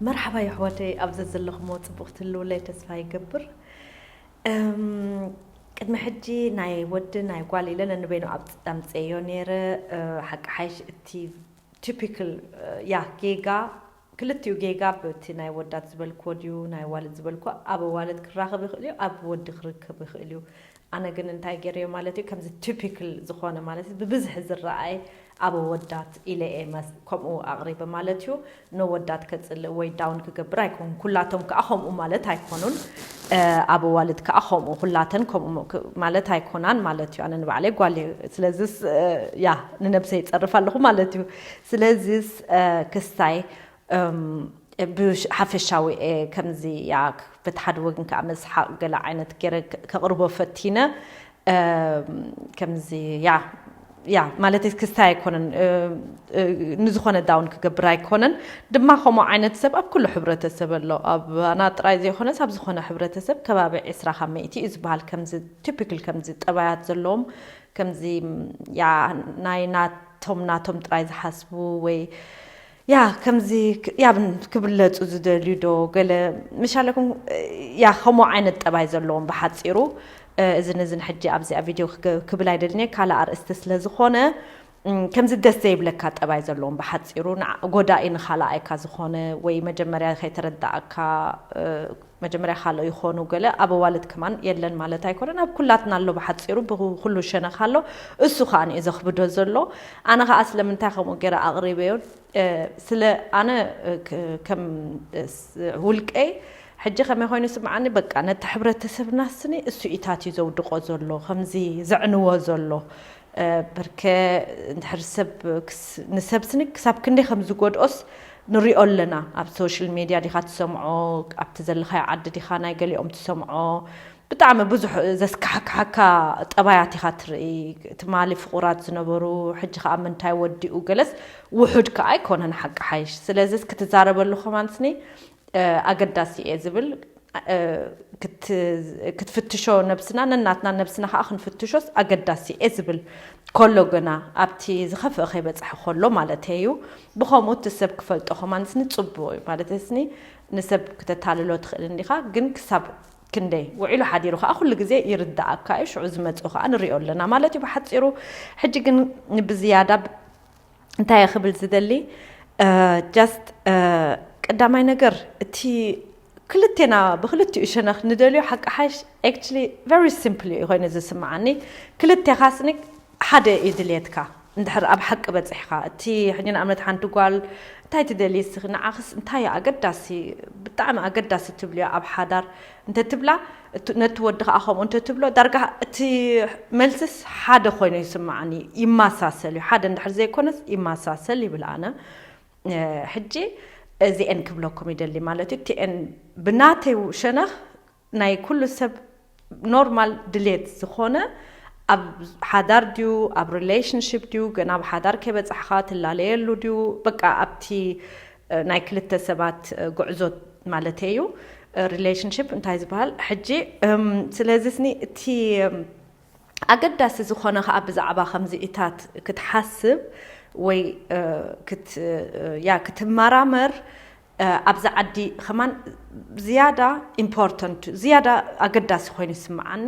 መርሓባ የሕዋተይ፣ ኣብ ዘዘለኹሞ ጽቡቕ ትህልውለይ ተስፋ ይገብር። እም፣ ቅድሚ ሕጂ ናይ ወዲ ናይ ጓል ኢለ ነንበይኑ ኣብ-፣ ኣምጽኤዮ ነይረ። እ፣ ሓቂ ሓይሽ እቲ ቲፒካል፣ እ፣ ያ ጌጋ፣ ክልቲኡ ጌጋ፣ በቲ ናይ ወዳት ዝበልክዎ ድዩ ናይ ዋልድ ዝበልክዎ፣ ኣብ ዋልድ ክራኸብ ይኽእል እዩ፣ ኣብ ወዲ ክርከብ ይኽእል እዩ። ኣነ ግን እንታይ ገይረዮ ማለት እዩ፣ ከምዚ ቲፒካል ዝኾነ ማለት እዩ፣ ብብዝሒ ዝረኣይ ኣብ ወዳት ኢለ እየ መስ-፣ ከምኡ ኣቕሪበ ማለት እዩ። ነወዳት ከጽልእ ወይ ዳውን ክገብር ኣይኮን፣ ኩላቶም ከኣ ከምኡ ማለት ኣይኮኑን። እ፣ ኣብ ዋልድ ከኣ ከምኡ፣ ኩላተን ከምኡ ክ-፣ ማለት ኣይኮናን ማለት እዩ። ኣነ ንባዕለይ ጓል እየ። ስለዚስ፣ እ፣ ያ፣ ንነብሰይ ይጸርፍ ኣለኹ ማለት እዩ። ስለዚስ፣ እ፣ ክስታይ፣ እም፣ ብሽ-፣ ሓፈሻዊ እየ ከምዚ፣ ያ፣ በቲ ሓደ ወገን ከኣ መስሓቕ ገለ ዓይነት ገይረ ከ-፣ ከቕርቦ ፈቲነ። እም፣ ከምዚ፣ ያ፣ ያ፣ ማለት ክስታይ ኣይኮነን፣ እ፣ እ፣ ንዝኾነ ዳውን ክገብር ኣይኮነን። ድማ ከምኡ ዓይነት ሰብ ኣብ ኩሉ ሕብረተሰብ ኣሎ። ኣብ ኣና ጥራይ ዘይኮነስ ኣብ ዝኾነ ሕብረተሰብ ከባቢ ዕስራ ካብ ሚእቲ እዩ ዝበሃል። ከምዚ ቲፒካል ከምዚ ጠባያት ዘለዎም፣ ከምዚ፣ ያ፣ ናይ ናቶም፣ ናቶም ጥራይ ዝሓስቡ ወይ፣ ያ፣ ከምዚ ክ-፣ ያ፣ ብን-፣ ክብለጹ ዝደልዩ ዶ ገለ ምሽ ኣለኩም? ያ፣ ከምኡ ዓይነት ጠባይ ዘለዎም ብሓጺሩ። እ፣ እዝን እዝን ሕጂ ኣብዚኣ ቪድዮ ክገ-፣ ክብል ኣይደልን እየ፣ ካልእ ኣርእስቲ ስለ ዝኾነ፣ እም፣ ከምዚ ደስ ዘይብለካ ጠባይ ዘለዎም ብሓጺሩ፣ ንዓ-፣ ጎዳኢ ንኻልኣይካ ዝኾነ፣ ወይ መጀመርያ ከይተረዳእካ፣ እ፣ መጀመርያ ካልኦ ይኾኑ ገለ፣ ኣብ ኣዋልድ ከማን የለን ማለት ኣይኮነን። ኣብ ኩላትና ኣሎ ብሓጺሩ፣ ብኹሉ ሸነኽ ኣሎ። እሱ ከኣ እዩ ዘኽብዶ ዘሎ። ኣነ ከኣ ስለምንታይ ከምኡ ገይረ ኣቕሪበዮ? እ፣ ስለ ኣነ፣ እ፣ ክ-፣ ከም፣ እ፣ ስ-፣ ውልቀይ ሕጂ ከመይ ኮይኑ ስምዓኒ፣ በቃ ነቲ ሕብረተሰብና ስኒ እሱ ኢታት እዩ ዘውድቆ ዘሎ፣ ከምዚ ዘዕንዎ ዘሎ። እ፣ ብርከ እንድሕር ሰብ ክስ-፣ ንሰብ ስኒ ክሳብ ክንደይ ከም ዝጎድኦስ ንሪኦ ኣለና። ኣብ ሶሻል ሜድያ ዲኻ ትሰምዖ፣ ኣብቲ ዘለኻዮ ዓዲ ዲኻ ናይ ገሊኦም ትሰምዖ። ብጣዕሚ ብዙሕ ዘስካሕክሓካ ጠባያት ኢኻ ትርኢ። ትማሊ ፍቑራት ዝነበሩ፣ ሕጂ ከኣ ምንታይ ወዲኡ ገለስ ውሑድ ከኣ ኣይኮነን ሓቂ ሓይሽ። ስለዚስ ክትዛረበሉ ከማን ስኒ፣ እ፣ ኣገዳሲ እየ ዝብል፣ እ፣ ክት-፣ ክትፍትሾ ነብስና፣ ነናትና ነብስና ከኣ ክንፍትሾስ ኣገዳሲ እየ ዝብል። ከሎ ግና ኣብቲ ዝኸፍአ ከይበጽሐ ከሎ ማለት እዩ። ብኸምኡ እቲ ሰብ ክፈልጦ ከማን ስኒ ጽቡቕ እዩ ማለት ስኒ። ንሰብ ክተታልሎ ትኽእል እንዲኻ፣ ግን ክሳብ ክንደይ ውዒሉ ሓዲሩ ከኣ ኩሉ ግዜ ይርዳኣካ እዩ። ሽዑ ዝመጽኡ ከኣ ንሪኦ ኣለና ማለት እዩ ብሓጺሩ። ሕጂ ግን ብዝያዳ ብ-፣ እንታይ እየ ክብል ዝደሊ፣ እ፣ ጃስት፣ እ፣ ቀዳማይ ነገር እቲ ክልቴና ብክልቲኡ ሸነኽ ንደልዮ ሓቂ ሓይሽ፣ actually very simple እዩ ኮይኑ ዝስምዓኒ። ክልቴኻ ስኒ ሓደ እዩ ድልየትካ። እንድሕር ኣብ ሓቂ በጺሕካ፣ እቲ ሕጂ ንኣብነት ሓንቲ ጓል እንታይ ትደሊ እስኺ፣ ንዓኽስ እንታይ እዩ ኣገዳሲ፣ ብጣዕሚ ኣገዳሲ ትብልዮ ኣብ ሓዳር እንተ ትብላ፣ እቲ፣ ነቲ ወዲ ከኣ ከምኡ እንተ ትብሎ፣ ዳርጋ እቲ መልስስ ሓደ ኮይኑ ይስምዓኒ፣ ይመሳሰል እዩ። ሓደ እንድሕር ዘይኮነስ ይመሳሰል ይብል ኣነ። እ፣ ሕጂ እዚኤን ክብለኩም ይደሊ ማለት እዩ። እቲኤን ብናተይ ሸነኽ ናይ ኩሉ ሰብ ኖርማል ድሌት ዝኾነ፣ ኣብ ሓዳር ድዩ፣ ኣብ ሪሌሽንሺፕ ድዩ፣ ገና ኣብ ሓዳር ከይበጻሕኻ ትላለየሉ ድዩ፣ በቃ ኣብቲ፣ እ፣ ናይ ክልተ ሰባት፣ እ፣ ጉዕዞ ማለተይ እዩ። እ፣ ሪሌሽንሺፕ እንታይ ዝበሃል? ሕጂ፣ እም፣ ስለዚ ስኒ እቲ፣ እም፣ ኣገዳሲ ዝኾነ ከኣ ብዛዕባ ከምዚኢታት ክትሓስብ ወይ፣ እ፣ ክት-፣ እ፣ ያ ክትመራመር፣ እ፣ ኣብዚ ዓዲ ከማን ዝያዳ ኢምፖርተንት፣ ዝያዳ ኣገዳሲ ኮይኑ ይስምዓኒ።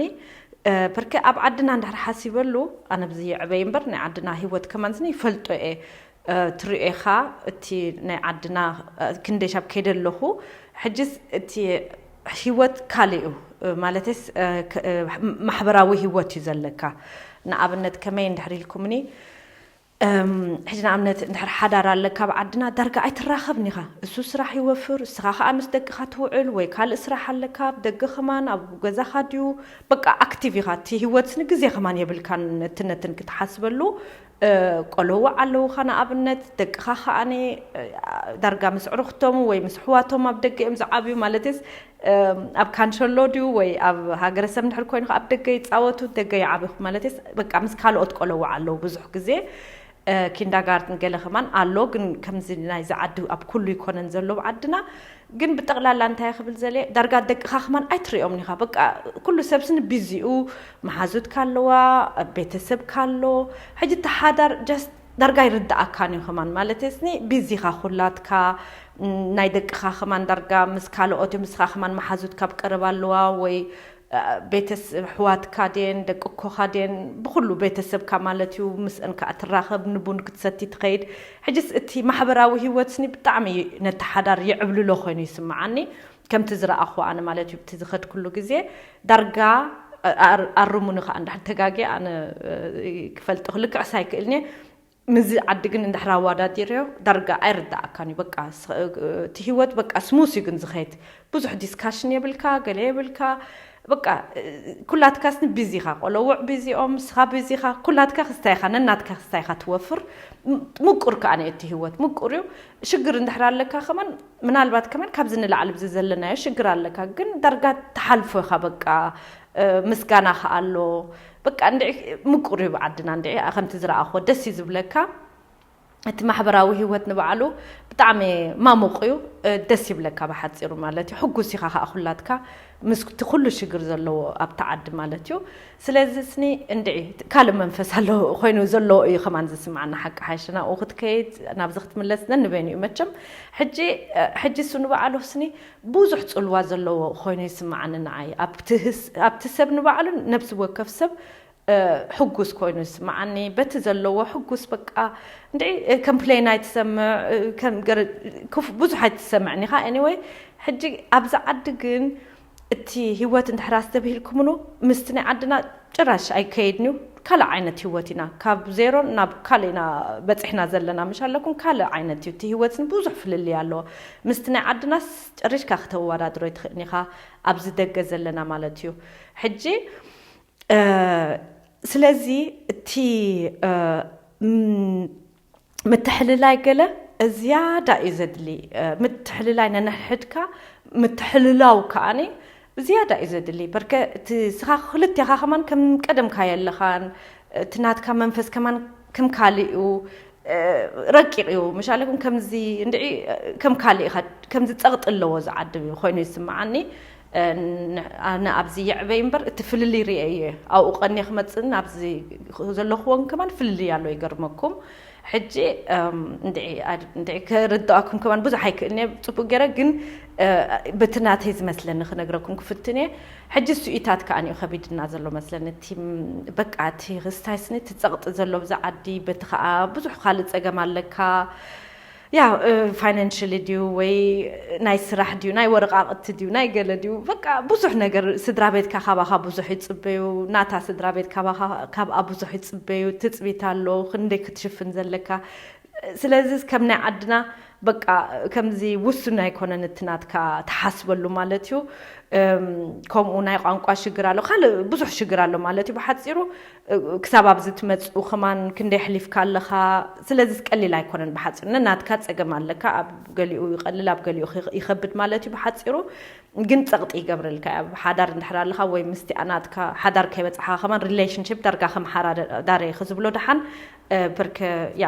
እ፣ ብርክ ኣብ ዓድና እንድሕር ሓሲበሉ፣ ኣነ ብዚ ይዕበይ እምበር ናይ ዓድና ህይወት ከማን ስኒ ይፈልጦ እየ። እ፣ ትሪኦ ኢኻ፣ እቲ ናይ ዓድና፣ እ፣ ክንደይ ሻብ ከይደ ኣለኹ፣ ሕጅስ እቲ ህይወት ካልእ እዩ። እ፣ ማለትስ፣ እ፣ ክ-፣ እ፣ ማሕበራዊ ህይወት እዩ ዘለካ። ንኣብነት ከመይ እንድሕር ኢልኩምኒ፣ እም፣ ሕጂ ንኣብነት እንድሕር ሓዳር ኣለካ ኣብ ዓድና፣ ዳርጋ ኣይትራኸብን ኢኻ። እሱ ስራሕ ይወፍር፣ እስኻ ኸኣ ምስ ደቅኻ ትውዕል፣ ወይ ካልእ ስራሕ ኣለካ፣ ኣብ ደገ ኸማን፣ ኣብ ገዛኻ ድዩ፣ በቃ ኣክቲቭ ኢኻ። እቲ ህይወት ንግዜ ኸማን የብልካን፣ ነትን ነትን ክትሓስበሉ። እ፣ ቆለዉ ኣለዉኻ፣ ንኣብነት ደቅኻ ኸኣኒ፣ እ፣ ዳርጋ ምስ ዕሩኽቶም ወይ ምስ ኣሕዋቶም ኣብ ደገ እዮም ዝዓብዩ። ማለትስ፣ እ፣ ኣብ ካንሸሎ ድዩ ወይ ኣብ ሃገረሰብ እንድሕር ኮይኑ ኣብ ደገ ይጻወቱ፣ ደገ ይዓብዩ። ማለትስ በቃ ምስ ካልኦት ቆለዉ ኣለዉ ብዙሕ ግዜ፣ እ፣ ኪንዳጋርትን ገለ ከማን ኣሎ፣ ግን ከምዚ ናይዚ ዓዲ ኣብ ኩሉ ይኮነን ዘሎ ኣብ ዓድና። ግን ብጠቕላላ እንታይ ክብል ዘለ፣ ዳርጋ ደቅኻ ከማን ኣይትሪኦምን ኢኻ። በቃ ኩሉ ሰብ ስኒ ቢዚኡ፣ መሓዙትካ ኣለዋ፣ ቤተሰብካ ኣሎ። ሕጂ እቲ ሓዳር ጀስት ዳርጋ ይርዳኣካን እዩ ከማን ማለት ስኒ ቢዚ ኢኻ ኩላትካ ናይ ደቅኻ ከማን ዳርጋ ምስ ካልኦት እዮም ንስኻ ከማን መሓዙት ካብ ቀረብ ኣለዋ ወይ ቤተሰብ ኣሕዋትካ ድየን ደቂ ኮኻ ድየን ብኩሉ ቤተሰብካ ማለት እዩ ምስአን ከዓ ትራኸብ ንቡን ክትሰቲ ትኸይድ። ሕጅስ እቲ ማሕበራዊ ህይወት ስኒ ብጣዕሚ ነቲ ሓዳር ይዕብልሎ ኮይኑ ይስምዓኒ። ከምቲ ዝረኣኹ ኣነ ማለት እዩ እቲ ዝኸድኩሉ ግዜ ዳርጋ ኣርሙኒ ከዓ እንዳ ተጋጊ ኣነ ክፈልጥ ክልክዕስ ኣይክእልኒ። ምዚ ዓዲ ግን እንድሕር ኣዋዳዲርዮ ዳርጋ ኣይርዳኣካን እዩ። በቃ እቲ ህይወት በቃ ስሙስ እዩ ግን ዝኸይድ ብዙሕ ዲስካሽን የብልካ ገለ የብልካ። በቃ ኩላትካስኒ ቢዚ ኢኻ፣ ቆለውዕ ቢዚ ኦም፣ ንስኻ ቢዚ ኢኻ፣ ኩላትካ ክስታይ ኢኻ፣ ነናትካ ክስታይ ኢኻ ትወፍር። ምቁር ከኣ እቲ ህይወት ምቁር እዩ። ሽግር እንድሕር ኣለካ ከማን ምናልባት ከማን ካብዚ ንላዕሊ ብዚ ዘለናዮ ሽግር ኣለካ ግን ዳርጋ ትሓልፎ ኢኻ በቃ። ምስጋና ከኣ ኣሎ። በቃ እንድዒ ምቁር እዩ ብዓድና እንድዒ ከምቲ ዝረኣኽዎ ደስ እዩ ዝብለካ። እቲ ማሕበራዊ ህይወት ንባዕሉ ብጣዕሚ ማሙቕ እዩ። ደስ ይብለካ ብሓፂሩ ማለት እዩ። ሕጉስ ኢኻ ከዓ ኩላትካ ምስቲ ኩሉ ሽግር ዘለዎ ኣብቲ ዓዲ ማለት እዩ። ስለዚ ስኒ እንድዒ ካልእ መንፈስ ኣሎ ኮይኑ ዘለዎ እዩ ከማን ዝስምዓና ሓቂ ሓይሽ ናብኡ ክትከይድ ናብዚ ክትምለስ ነንበይኑ እዩ መቸም። ሕጂ ሕጂ እሱ ንባዕሉ ስኒ ብዙሕ ጽልዋ ዘለዎ ኮይኑ ይስምዓኒ ንዓይ ኣብቲ ሰብ ንባዕሉ ነብሲ ወከፍ ሰብ ሕጉስ ኮይኑ ይስምዓኒ በቲ ዘለዎ ሕጉስ በቃ እንድዒ ኮምፕሌን ኣይትሰምዕ ብዙሕ ኣይትሰምዕኒ ኢኻ anyway። ሕጂ ኣብዚ ዓዲ ግን እቲ ህይወት እንድሕር ኣስተብሂልኩምሉ ምስቲ ናይ ዓድና ጭራሽ ኣይከይድን እዩ። ካልእ ዓይነት ህይወት ኢና ካብ ዜሮ ናብ ካልእ ኢና በፂሕና ዘለና ምሽ ኣለኩም ካልእ ዓይነት እዩ እቲ ህይወት ብዙሕ ፍልልይ ኣለዎ። ምስቲ ናይ ዓድናስ ጨሪሽካ ክተወዳድሮ ኣይትኽእልን ኢኻ ኣብዚ ደገ ዘለና ማለት እዩ። ሕጂ ስለዚ እቲ ምትሕልላይ ገለ ዝያዳ እዩ ዘድሊ። ምትሕልላይ ነንሕድካ ምትሕልላው ከዓኒ ዝያዳ እዩ ዘድሊ በርከ እቲ ስኻ ክልቴኻ ከማን ከም ቀደምካ የለኻን። እቲ ናትካ መንፈስ ከማን ከም ካልእ እዩ። ረቂቕ እዩ ምሻለኩም ከምዚ እንድዒ ከም ካልእ ኢኻ ከምዚ ጸቕጢ ኣለዎ ዝዓዲ ኮይኑ ይስምዓኒ። ኣነ ኣብዚ ይዕበይ እምበር እቲ ፍልልይ ርኤ እየ ኣብኡ ቀኒ ክመፅእን ኣብዚ ዘለኽዎን ከማን ፍልልይ ኣሎ ይገርመኩም። ሕጂ እንድዒ ክርዳኣኩም ከማን ብዙሕ ኣይክእልኒ እየ ፅቡቅ ገይረ ግን በቲ ናተይ ዝመስለኒ ክነግረኩም ክፍትን እየ። ሕጂ ስኢታት ከዓ ንዩ ከቢድና ዘሎ መስለኒ እቲ በቃ እቲ ክስታይ ስኒ እቲ ፀቕጢ ዘሎ ብዛ ዓዲ በቲ ከዓ ብዙሕ ካልእ ፀገም ኣለካ። ያ ፋይናንሽሊ ድዩ ወይ ናይ ስራሕ ድዩ ናይ ወረቃቅቲ ድዩ ናይ ገለ ድዩ በቃ ብዙሕ ነገር ስድራ ቤትካ ካባካ ብዙሕ ይፅበዩ ናታ ስድራ ቤት ካባካ ካብኣ ብዙሕ ይፅበዩ ትፅቢት ኣሎ ክንደይ ክትሽፍን ዘለካ። ስለዚ ከም ናይ ዓድና በቃ ከምዚ ውሱን ኣይኮነን እቲ ናትካ ትሓስበሉ ማለት እዩ። ከምኡ ናይ ቋንቋ ሽግር ኣሎ ካልእ ብዙሕ ሽግር ኣሎ ማለት እዩ ብሓፂሩ። ክሳብ ኣብዚ ትመፅኡ ከማን ክንደይ ኣሕሊፍካ ኣለኻ። ስለዚ ቀሊል ኣይኮነን ብሓፂሩ ነናትካ ፀገም ኣለካ ኣብ ገሊኡ ይቐልል ኣብ ገሊኡ ይኸብድ ማለት እዩ ብሓፂሩ። ግን ፀቕጢ ይገብረልካ ኣብ ሓዳር እንድሕር ኣለኻ ወይ ምስቲ ኣናትካ ሓዳር ከይበፅሓኻ ከማን ሪሌሽንሽፕ ዳርጋ ከም ሓዳር ክዝብሎ ደሓን። ብርከ ያ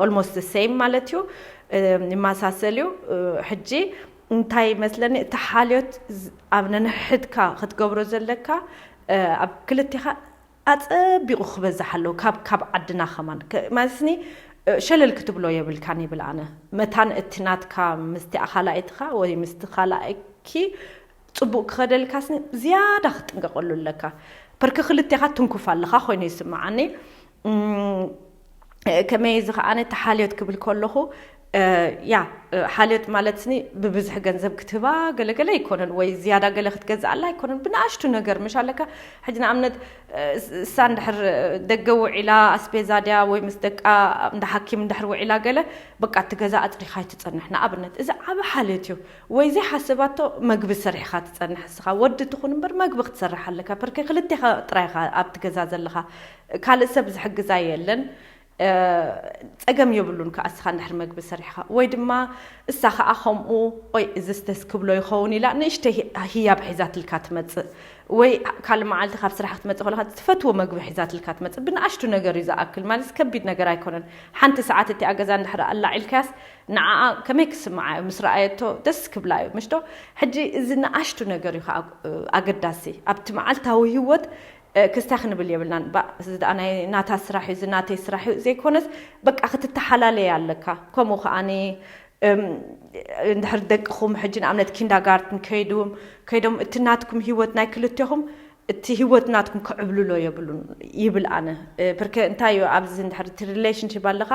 almost the same ማለት እዩ። ይመሳሰል እዩ። ሕጂ እንታይ መስለኒ እቲ ሓልዮት ኣብ ነንሕድካ ክትገብሮ ዘለካ ኣብ ክልቴኻ ኣጸቢቑ ክበዝሕ ኣለዎ ካብ ካብ ዓድና ከማን ማለትኒ ሸለል ክትብሎ የብልካን ይብል ኣነ። መታን እቲ ናትካ ምስቲ ኣኻላኢትኻ ወይ ምስቲ ኻላኣይኪ ጽቡቕ ክኸደልካስኒ ዝያዳ ክትጥንቀቐሉ ኣለካ። ፐርከ ክልቴኻ ትንኩፍ ኣለኻ ኮይኑ ይስምዓኒ። ከመይ እዚ ከዓነ ተሓልዮት ክብል ከለኹ ያ ሓልዮት ማለት ስኒ ብብዝሒ ገንዘብ ክትህባ ገለገለ ኣይኮነን ወይ ዝያዳ ገለ ክትገዝእ ኣላ ኣይኮነን ብንኣሽቱ ነገር ምሽ ኣለካ። ሕጂ ንኣብነት እሳ እንድሕር ደገ ውዒላ ኣስቤዛ ድያ ወይ ምስ ደቃ እንዳ ሓኪም እንድሕር ውዒላ ገለ በቃ እቲ ገዛ ኣፅሪኻ ኣይትፀንሕ ንኣብነት እዚ ዓብ ሓልዮት እዩ። ወይ ዘይሓሰባቶ መግቢ ሰሪሕኻ ትፀንሕ እስኻ ወዲ ትኹን እምበር መግቢ ክትሰርሕ ኣለካ ፐርከ ክልቴኻ ጥራይኻ ኣብቲ ገዛ ዘለኻ ካልእ ሰብ ዝሕግዛ የለን። ፀገም የብሉን ከዓ እስኻ እንድሕር መግቢ ሰሪሕኻ ወይ ድማ እሳ ከዓ ከምኡ ኦይ እዝስ ደስ ክብሎ ይኸውን ኢላ ንእሽተይ ህያብ ሒዛትልካ ትመፅእ ወይ ካልእ መዓልቲ ካብ ስራሕ ክትመፅእ ከለካ ትፈትዎ መግቢ ሒዛትልካ ትመፅእ ብንኣሽቱ ነገር እዩ ዝኣክል ማለት ከቢድ ነገር ኣይኮነን። ሓንቲ ሰዓት እቲኣ ገዛ እንድሕር ኣላዒልካያስ ንዓኣ ከመይ ክስምዓ እዩ ምስ ረኣየቶ ደስ ክብላ እዩ ምሽዶ። ሕጂ እዚ ንኣሽቱ ነገር እዩ ከዓ ኣገዳሲ ኣብቲ መዓልታዊ ህይወት ክስታይ ክንብል የብልናን። ባ እዚ ደኣ ናይ ናታ ስራሕ እዩ፣ እዚ ናተይ ስራሕ እዩ ዘይኮነስ፣ በቃ ክትተሓላለየ ኣለካ። ከምኡ ከዓኒ እንድሕር ደቅኹም ሕጂ ንኣብነት ኪንዳጋርትን ከይድዎም ከይዶም እቲ ናትኩም ህይወት ናይ ክልቴኹም እቲ ህይወት ናትኩም ክዕብልሎ የብሉን ይብል ኣነ። ብርከ እንታይ እዩ ኣብዚ እንድሕር እቲ ሪሌሽንሽፕ ኣለኻ፣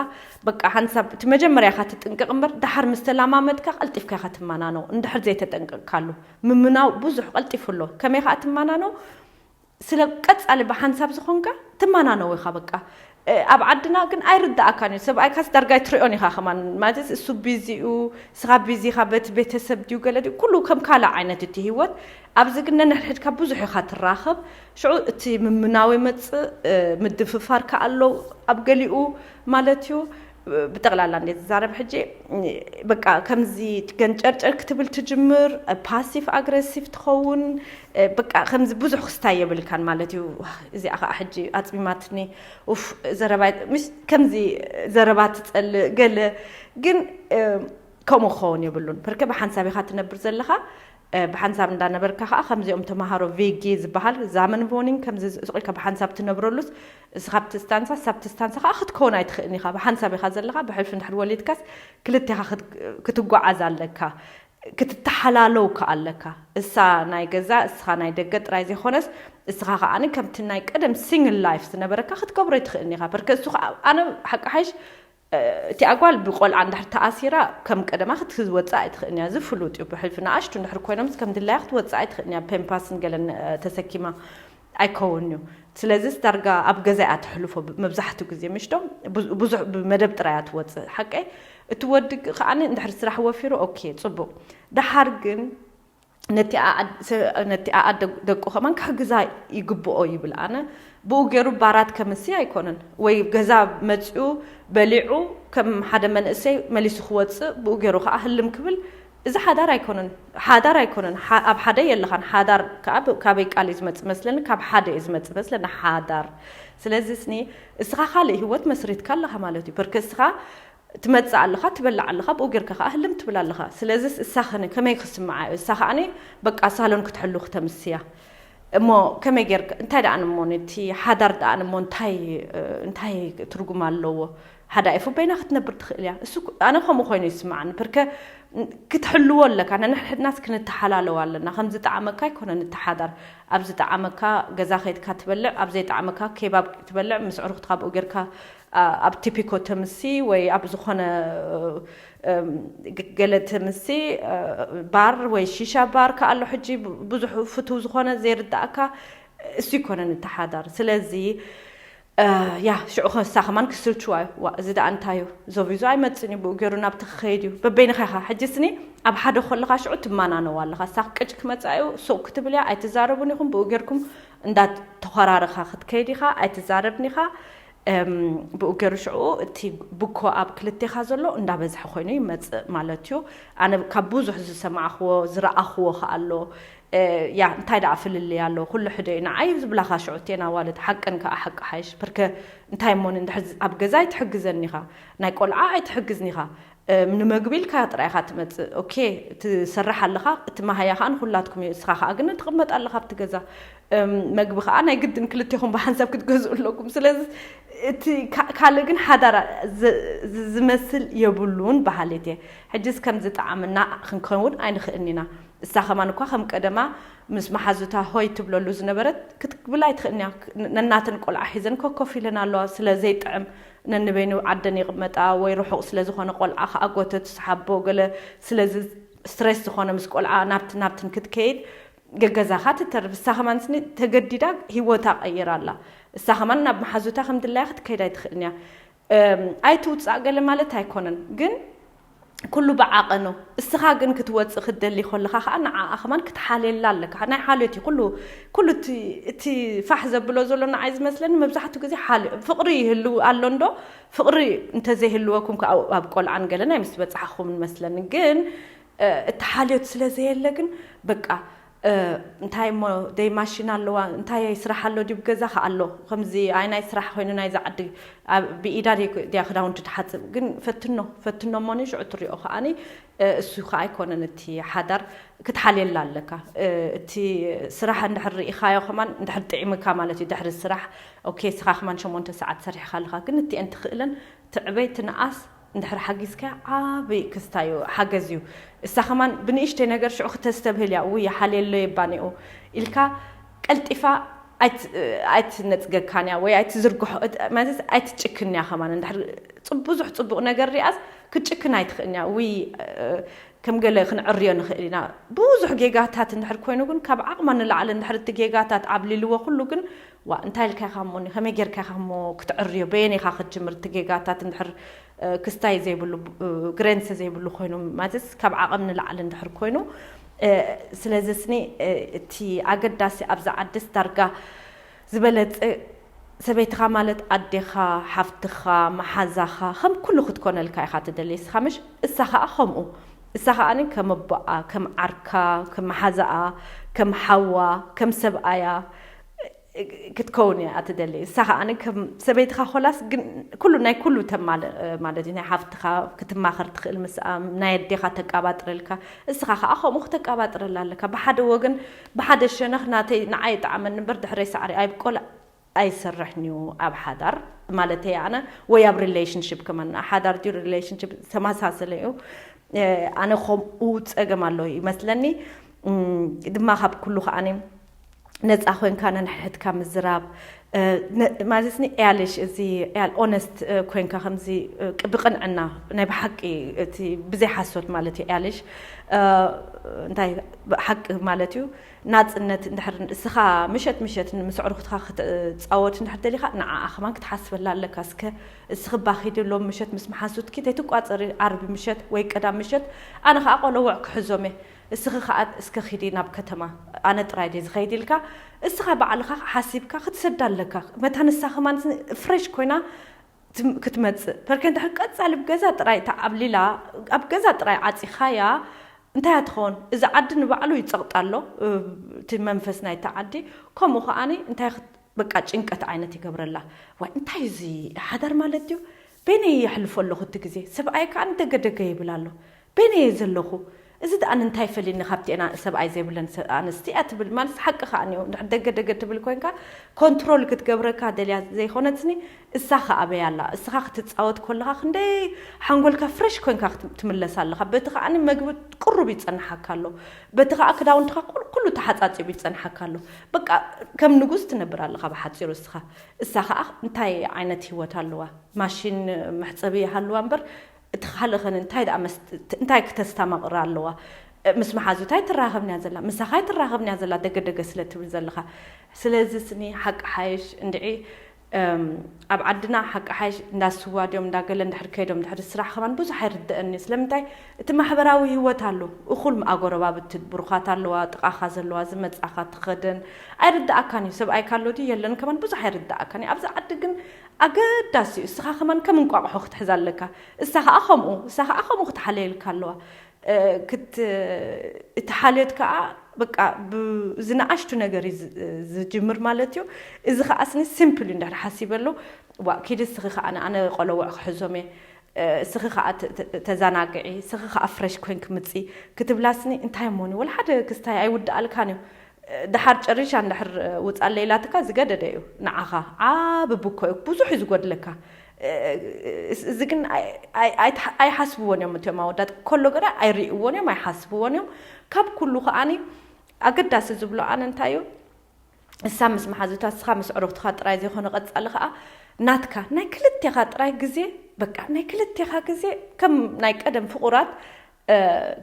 በቃ ሓንሳብ እቲ መጀመርያ ኢኻ ትጥንቅቕ እምበር፣ ደሓር ምስ ተላማመድካ ቀልጢፍካ ኢኻ ትማናነው። እንድሕር ዘይተጠንቅቕካሉ ምምናው ብዙሕ ቀልጢፉ ኣሎ። ከመይ ኢኻ ትማናነው? ስለ ቀጻሊ ብሓንሳብ ዝኾንካ ትማናነው ኢኻ በቃ። ኣብ ዓድና ግን ኣይርዳእካን እዩ። ሰብኣይካስ ዳርጋ ኣይትሪኦን ኢኻ ከማን። ማለት እሱ ቢዚ እዩ፣ ስኻ ቢዚ ኢኻ፣ በቲ ቤተሰብ ድዩ ገለ ድዩ፣ ኩሉ ከም ካልእ ዓይነት እቲ ህይወት። ኣብዚ ግን ነንሕድሕድካ ብዙሕ ኢኻ ትራኸብ። ሽዑ እቲ ምምናው ይመጽእ፣ ምድፍፋር ከኣ ኣሎ ኣብ ገሊኡ ማለት እዩ። ብጠቕላላ እንዴ ዝዛረብ ሕጂ፣ በቃ ከምዚ ገንጨርጨር ክትብል ትጅምር፣ ፓሲቭ ኣግረሲቭ ትኸውን። በቃ ከምዚ ብዙሕ ክስታይ የብልካን ማለት እዩ። እዚኣ ከዓ ሕጂ ኣፅሚማትኒ። ኡፍ፣ ዘረባ ምስ ከምዚ ዘረባ ትፀልእ ገለ ግን ከምኡ ክኸውን የብሉን። በርከ ብሓንሳብ ኢኻ ትነብር ዘለኻ። ብሓንሳብ እንዳነበርካ ከዓ ከምዚኦም ተምሃሮ ቬጌ ዝበሃል ዛመን ቮኒን ከምዚ ስቕ ኢልካ ብሓንሳብ ትነብረሉስ፣ እስኻ ኣብቲ ስታንሳ ሳብቲ ስታንሳ ከዓ ክትከውን ኣይትኽእልን ኢኻ። ብሓንሳብ ኢኻ ዘለኻ። ብሕልፊ እንድሕር ወሊድካስ ክልቴኻ ክትጓዓዝ ኣለካ። ክትተሓላለው ከ ኣለካ። እሳ ናይ ገዛ፣ እስኻ ናይ ደገ ጥራይ ዘይኮነስ፣ እስኻ ከዓኒ ከምቲ ናይ ቀደም ሲንግል ላይፍ ዝነበረካ ክትገብሮ ኣይትኽእልን ኢኻ። በርከ እሱ ከዓ ኣነ ሓቂ ሓይሽ እቲ ኣጓል ብቆልዓ እንድሕር ተኣሲራ ከም ቀደማ ክትወፅእ ኣይትኽእልን እያ። እዚ ፍሉጥ እዩ። ብሕልፊ ንኣሽቱ እንድሕር ኮይኖምስ ከም ድላያ ክትወፅእ ኣይትኽእልን እያ። ፔምፓስን ገለን ተሰኪማ ኣይከውን እዩ። ስለዚስ ዳርጋ ኣብ ገዛ እያ ተሕልፎ መብዛሕትኡ ግዜ ምሽዶ ብዙሕ ብመደብ ጥራይ እያ ትወፅእ። ሓቀይ እቲ ወዲ ከዓኒ እንድሕር ስራሕ ወፊሩ ኦኬ ፅቡቕ። ደሓር ግን ነቲ ኣኣ ደቁ ከማን ክሕግዛ ይግብኦ ይብል ኣነ። ብኡ ገይሩ ባራት ከምሲ ኣይኮነን ወይ ገዛ መፅኡ በሊዑ ከም ሓደ መንእሰይ መሊሱ ክወፅእ ብኡ ገይሩ ከዓ ህልም ክብል እዚ ሓዳር ኣይኮነን። ሓዳር ኣይኮነን። ኣብ ሓደ የለኻን። ሓዳር ከዓ ካበይ ቃል እዩ ዝመፅእ መስለኒ? ካብ ሓደ እዩ ዝመፅእ መስለኒ ሓዳር። ስለዚ ስኒ እስኻ ካልእ ህይወት መስሪትካ ኣለኻ ማለት እዩ። በርከ እስኻ ትመጽእ ኣለኻ፣ ትበልዕ ኣለኻ፣ ብኡ ጌርካ ከኣ ህልም ትብል ኣለኻ። ስለዚስ እሳ ኸነ ከመይ ክስምዓ እዩ? እሳ ከኣኒ በቃ ሳሎን ክትሕሉ ክተምስያ። እሞ ከመይ ጌርካ፣ እንታይ ደኣ እሞ ነቲ ሓዳር ደኣ እሞ እንታይ፣ እንታይ ትርጉም ኣለዎ? ሓዳኢፉ በይና ክትነብር ትኽእል እያ። እሱ ኣነ ከምኡ ኮይኑ ይስምዓኒ። ብርከ ክትሕልዎ ኣለካ፣ ነንሕድናስ ክንተሓላለዎ ኣለና። ከም ዝጠዓመካ ኣይኮነን እቲ ሓዳር። ኣብ ዝጠዓመካ ገዛ ከይድካ ትበልዕ፣ ኣብ ዘይጠዓመካ ኬባብ ትበልዕ፣ ምስ ዕሩኽትካ ብኡ ጌርካ ኣብ ቲፒኮ ተምሲ ወይ ኣብ ዝኾነ ገለ ተምሲ ባር ወይ ሺሻ ባር ከኣሎ ሕጂ ብዙሕ ፍቱው ዝኾነ ዘይርዳእካ እሱ ይኮነን እቲ ሓዳር። ስለዚ ያ ሽዑ ከሳ ከማን ክስልችዋ እዩ። ዋ እዚ ደኣ እንታይ እዩ? ዘቢዙ ኣይመፅን እዩ። ብኡ ገይሩ ናብቲ ክኸይድ እዩ። በበይንኻ ኢኻ። ሕጂ ስኒ ኣብ ሓደ ከለኻ ሽዑ ትማናነዋ ኣለኻ። ሳኽ ቅጭ ክመፃ እዩ። ሱቕ ክትብል እያ። ኣይትዛረቡን ኢኹም። ብኡ ጌርኩም እንዳተኾራረኻ ክትከይድ ኢኻ። ኣይትዛረብን ኢኻ። ብኡ ገይሩ ሽዑ እቲ ብኮ ኣብ ክልቴኻ ዘሎ እንዳበዝሐ ኮይኑ ይመፅእ ማለት እዩ። ኣነ ካብ ብዙሕ ዝሰማዕኽዎ ዝረኣኽዎ ከኣ ኣሎ። ያ እንታይ ደኣ ፍልልይ ኣሎ? ኩሉ ሕደ እዩ። ንዓይ ዝብላኻ ሽዑ ቴና ዋልድ ሓቅን ከኣ ሓቂ ሓይሽ። ብርከ እንታይ እሞ እንድሕር ኣብ ገዛ ኣይትሕግዘን ኢኻ፣ ናይ ቆልዓ ኣይትሕግዝን ኢኻ። ንምግቢ ኢልካ ጥራይ ኢኻ ትመጽእ። ኦኬ፣ ትሰርሕ ኣለኻ፣ እቲ መሃያ ከኣ ንኹላትኩም እዩ። እስኻ ከኣ ግን ትቕመጥ ኣለኻ ኣብቲ ገዛ። መግቢ ከኣ ናይ ግድን ክልቴኹም ብሓንሳብ ክትገዝኡ ኣለኩም። ስለዚ እቲ ካልእ ግን ሓዳር ዝመስል የብሉን በሃሊት እየ። ሕጅስ ከም ዝጠዓመና ክንከውን ኣይንኽእልን ኢና። እሳ ከማን እኳ ከም ቀደማ ምስ መሓዙታ ሆይ ትብለሉ ዝነበረት ክትብል ኣይትኽእልን እያ። ነናተን ቆልዓ ሒዘን ኮኮፍ ኢለን ኣለዋ። ስለ ዘይጥዕም ነንበይኑ ዓደን ይቕመጣ ወይ ርሑቕ ስለ ዝኾነ ቆልዓ ከኣ ጎተት ስሓቦ ገለ ስለዚ ስትሬስ ዝኾነ ምስ ቆልዓ ናብቲ ናብትን ክትከይድ ገገዛኻ ትተርፍ። እሳ ከማን ስኒ ተገዲዳ ህይወታ ቀይራ ኣላ። እሳ ከማን ናብ መሓዙታ ከም ድላያ ክትከይድ ኣይትኽእልን እያ። ኣይትውፃእ ገለ ማለት ኣይኮነን፣ ግን ኩሉ ብዓቐኑ። እስኻ ግን ክትወፅእ ክትደሊ ከለኻ ከዓ ንዓኣ ከማን ክትሓልየላ ኣለካ። ናይ ሓልዮት እዩ ኩሉ፣ ኩሉ እቲ፣ እቲ ፋሕ ዘብሎ ዘሎ ንዓይ ዝመስለኒ መብዛሕትኡ ግዜ ሓልዮ-፣ ፍቕሪ ይህልው ኣሎ እንዶ፣ ፍቕሪ እንተዘይህልወኩም ከዓ ኣብ ቆልዓን ገለን ኣይምስ በፃሕኹምን መስለኒ። ግን እቲ ሓልዮት ስለ ዘየለ ግን በቃ እንታይ እሞ ደይ ማሽን ኣለዋ እንታይ ስራሕ ኣሎ ድዩ ገዛ ከ ኣሎ ከምዚ ኣይ ናይ ስራሕ ኮይኑ ናይዛ ዓዲ ብኢዳ ድያ ክዳውንቲ ትሓፅብ ግን ፈትኖ ፈትኖ እሞኒ ሽዑ ትሪኦ ከዓኒ እሱ ከዓ ኣይኮነን እቲ ሓዳር ክትሓልየላ ኣለካ እቲ ስራሕ እንድሕር ርኢኻዮ ከማን እንድሕር ጥዒምካ ማለት እዩ ድሕሪ ስራሕ ኦኬ ስኻ ከማን ሸሞንተ ሰዓት ሰሪሕካ ኣለካ ግን እቲአን ትኽእለን ትዕበይ ትንኣስ እንድሕር ሓጊዝካ ዓብይ ክስታ እዩ ሓገዝ እዩ እሳ ከማን ብንእሽተይ ነገር ሽዑ ክተስተብህል እያ ውይ ሓልየሎ የባኒኡ ኢልካ ቀልጢፋ ኣይትነፅገካን እያ ወይ ኣይትዝርግሖ ማለት ኣይትጭክን እያ ከማን እንድሕር ብዙሕ ፅቡቅ ነገር ሪኣስ ክትጭክን ኣይትኽእልን እያ ውይ ከም ገለ ክንዕርዮ ንኽእል ኢና ብዙሕ ጌጋታት እንድሕር ኮይኑ ግን ካብ ዓቕማ ንላዕሊ እንድሕር እቲ ጌጋታት ዓብሊልዎ ኩሉ ግን ዋ እንታይ ኢልካ ኢኻ እሞኒ ከመይ ጌርካ ኢኻ እሞ ክትዕርዮ በየን ኢኻ ክትጅምር እቲ ጌጋታት እንድሕር ክስታይ ዘይብሉ ግሬንስ ዘይብሉ ኮይኑ ማለት ካብ ዓቐም ንላዕሊ እንድሕር ኮይኑ ስለዚ ስኒ እቲ ኣገዳሲ ኣብዛ ዓድስ ዳርጋ ዝበለፀ ሰበይትኻ ማለት ኣዴኻ ሓፍትኻ መሓዛኻ ከም ኩሉ ክትኮነልካ ኢኻ ትደሊ እስኻ ምሽ እሳ ኸዓ ከምኡ እሳ ኸዓኒ ከም ኣቦኣ ከም ዓርካ ከም መሓዛኣ ከም ሓዋ ከም ሰብኣያ ክትከውን እያ ትደሊ እሳ ከዓ ኣነ ከም ሰበይትኻ ኮላስ ግን ኩሉ ናይ ኩሉ ተማል ማለት እዩ ናይ ሓፍትኻ ክትማኸር ትኽእል ምስኣ ናይ ኣዴኻ ተቃባጥረልካ እስኻ ከዓ ከምኡ ክተቃባጥረላ ኣለካ ብሓደ ወገን ብሓደ ሸነኽ ናተይ ንዓይ ጣዕመኒ እምበር ድሕረይ ሳዕሪ ኣይብቆል ኣይሰርሕን እዩ ኣብ ሓዳር ማለተይ ኣነ ወይ ኣብ ሪሌሽንሽፕ ከማን ሓዳር ድዩ ሪሌሽንሽፕ ተመሳሰለ እዩ ኣነ ከምኡ ፀገም ኣሎ ይመስለኒ ድማ ካብ ኩሉ ከዓኒ ነፃ ኮይንካ ነንሕድሕድካ ምዝራብ ማለትኒ ያልሽ እዚ ያል ኦነስት ኮይንካ ከምዚ ብቅንዕና ናይ ብሓቂ እቲ ብዘይ ሓሶት ማለት እዩ ያልሽ እንታይ ሓቂ ማለት እዩ ናፅነት እንድሕር እስኻ ምሸት ምሸት ምስ ኣዕሩኽትኻ ክትፃወት እንድሕር ደሊኻ ንዓኣ ከማን ክትሓስበላ ኣለካ እስከ እስኺ ባኺዲ ሎም ምሸት ምስ መሓዙትኪ ተይትቋፀሪ ዓርቢ ምሸት ወይ ቀዳም ምሸት ኣነ ከዓ ቆለውዕ ክሕዞም እየ እስኺ ከዓ እስከ ኺዲ ናብ ከተማ ኣነ ጥራይ ድየ ዝኸይድ ኢልካ እስኻ ባዕልኻ ሓሲብካ ክትሰዳ ኣለካ መታ ንሳ ከማን ፍሬሽ ኮይና ክትመፅእ ፐርከ እንድሕር ቀፃሊ ብገዛ ጥራይ ተዓብሊላ ኣብ ገዛ ጥራይ ዓፂኻያ እንታይ እያ ትኸውን እዚ ዓዲ ንባዕሉ ይፀቕጣ ኣሎ እቲ መንፈስ ናይቲ ዓዲ ከምኡ ከዓኒ እንታይ በቃ ጭንቀት ዓይነት ይገብረላ ዋይ እንታይ እዚ ሓዳር ማለት ድዩ በይነይ የሕልፎ ኣለኹ እቲ ግዜ ሰብኣይ ከዓ ንደገደገ ይብል ኣሎ በይነይ እየ ዘለኹ እዚ ደኣ እንታይ ፈሊኒ ካብቲ ኣና ሰብኣይ ዘይብለን ኣንስቲ እያ ትብል ማለት ሓቂ ከዓ እኒኦ እንድሕር ደገ ደገ ትብል ኮይንካ ኮንትሮል ክትገብረካ ደልያ ዘይኮነትኒ እሳ ከ ኣበይ ኣላ እስኻ ክትፃወት ኮለኻ ክንደይ ሓንጎልካ ፍረሽ ኮይንካ ትምለስ ኣለኻ በቲ ከዓ መግቢ ቅሩብ ይፀንሓካ ኣሎ በቲ ከዓ ክዳውንትኻ ኩሉ ተሓፃፂቡ ይፀንሓካ ኣሎ በቃ ከም ንጉስ ትነብር ኣለኻ ብሓፂሩ እስኻ እሳ ከዓ እንታይ ዓይነት ህይወት ኣለዋ ማሽን መሕፀቢ ይሃልዋ እምበር እቲ ካልእ ኸን እንታይ ደኣ እንታይ ክተስተማቕር ኣለዋ ምስ መሓዙታ ኣይትራኸብን እያ ዘላ ምሳኻ ኣይትራኸብን እያ ዘላ ደገደገ ስለ ትብል ዘለኻ ስለዚ ስኒ ሓቂ ሓይሽ እንድዒ ኣብ ዓድና ሓቂ ሓይሽ እንዳስዋ ድዮም እንዳገለ እንድሕር ከይዶም እንድሕር ስራሕ ከማን ብዙሕ ኣይርድአን እዩ ስለምንታይ እቲ ማሕበራዊ ህይወት ኣሎ እኹል ኣጎረባብቲ ብሩኻት ኣለዋ ጥቓኻ ዘለዋ ዝመጻኻ ትኸደን ኣይርድኣካን እዩ ሰብኣይ ካሎ ድዩ የለን ከማን ብዙሕ ኣይርድኣካን እዩ ኣብዚ ዓዲ ግን ኣገዳሲ እዩ እስኻ ከማን ከም እንቋቑሖ ክትሕዝ ኣለካ እሳ ከዓ ከምኡ እሳ ከዓ ከምኡ ክትሓለየልካ ኣለዋ እቲ ሓልዮት ከዓ በቃ ዝነኣሽቱ ነገር እዩ ዝጅምር ማለት እዩ እዚ ከዓ ስኒ ሲምፕል እዩ እንድሕር ሓሲበ ኣሎ ዋ ኪዲ ስኺ ከዓ ኣነ ቆለውዕ ክሕዞም እየ ስኺ ከዓ ተዛናግዒ ስኺ ከዓ ፍረሽ ኮይን ክምፂ ክትብላ ስኒ እንታይ እሞኒ ወላ ሓደ ክስታይ ኣይውድኣልካን እዩ ደሓር ጨሪሻ እንድሕር ውፃለይ ኢላትካ ዝገደደ እዩ ንዓኻ ዓቢ ብኮ እዩ ብዙሕ እዩ ዝጎድለካ እዚ ግን ኣይሓስብዎን እዮም እቶም ኣወዳት ከሎ ገዳ ኣይርእይዎን እዮም ኣይሓስብዎን እዮም ካብ ኩሉ ከዓኒ ኣገዳሲ ዝብሎ ኣነ እንታይ እዩ እሳ ምስ መሓዙታ እስኻ ምስ ዕሩኽትኻ ጥራይ ዘይኮነ ቀጻሊ ከዓ ናትካ ናይ ክልቴኻ ጥራይ ግዜ በቃ ናይ ክልቴኻ ግዜ ከም ናይ ቀደም ፍቑራት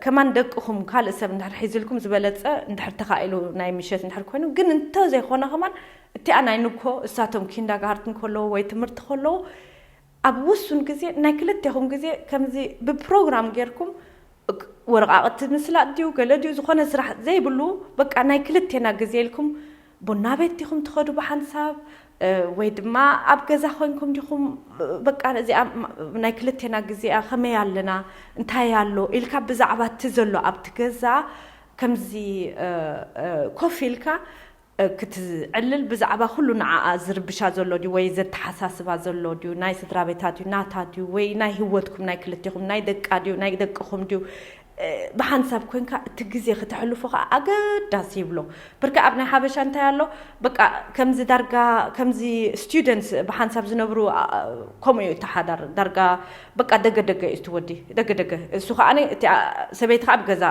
ከማን ደቅኹም ካልእ ሰብ እንድሕር ሒዝልኩም ዝበለፀ እንድሕር ተኻኢሉ ናይ ምሸት እንድሕር ኮይኑ ግን እንተ ዘይኮነ ከማን እቲኣ ናይ ንኮ እሳቶም ኪንዳጋርትን ከለዉ ወይ ትምህርቲ ከለዉ ኣብ ውሱን ግዜ ናይ ክልቴኹም ግዜ ከምዚ ብፕሮግራም ጌርኩም ወረቓቕቲ ምስላጥ ድዩ ገለ ድዩ ዝኾነ ስራሕ ዘይብሉ በቃ ናይ ክልቴና ግዜ ኢልኩም ቡና ቤት ዲኹም ትኸዱ ብሓንሳብ ወይ ድማ ኣብ ገዛ ኮይንኩም ዲኹም በቃ እዚኣ ናይ ክልቴና ግዜኣ ከመይ ኣለና እንታይ ኣሎ ኢልካ ብዛዕባ እቲ ዘሎ ኣብቲ ገዛ ከምዚ ኮፍ ኢልካ ክትዕልል ብዛዕባ ኩሉ ንዓኣ ዝርብሻ ዘሎ ድዩ ወይ ዘተሓሳስባ ዘሎ ድዩ፣ ናይ ስድራ ቤታ ድዩ፣ ናታ ድዩ፣ ወይ ናይ ህይወትኩም ናይ ክልቴኹም፣ ናይ ደቃ ድዩ፣ ናይ ደቅኹም ድዩ፣ ብሓንሳብ ኮንካ እቲ ግዜ ክተሕልፎ ከዓ ኣገዳሲ ይብሎ። ብርካ ኣብ ናይ ሓበሻ እንታይ ኣሎ፣ በቃ ከምዚ ዳርጋ ከምዚ ስቱደንትስ ብሓንሳብ ዝነብሩ ከምኡ እዩ። እቲ ሓዳር ዳርጋ በቃ ደገ ደገ እዩ፣ እቲ ወዲ ደገ ደገ፣ እሱ ከዓ እቲ ሰበይቲ ከዓ ኣብ ገዛ።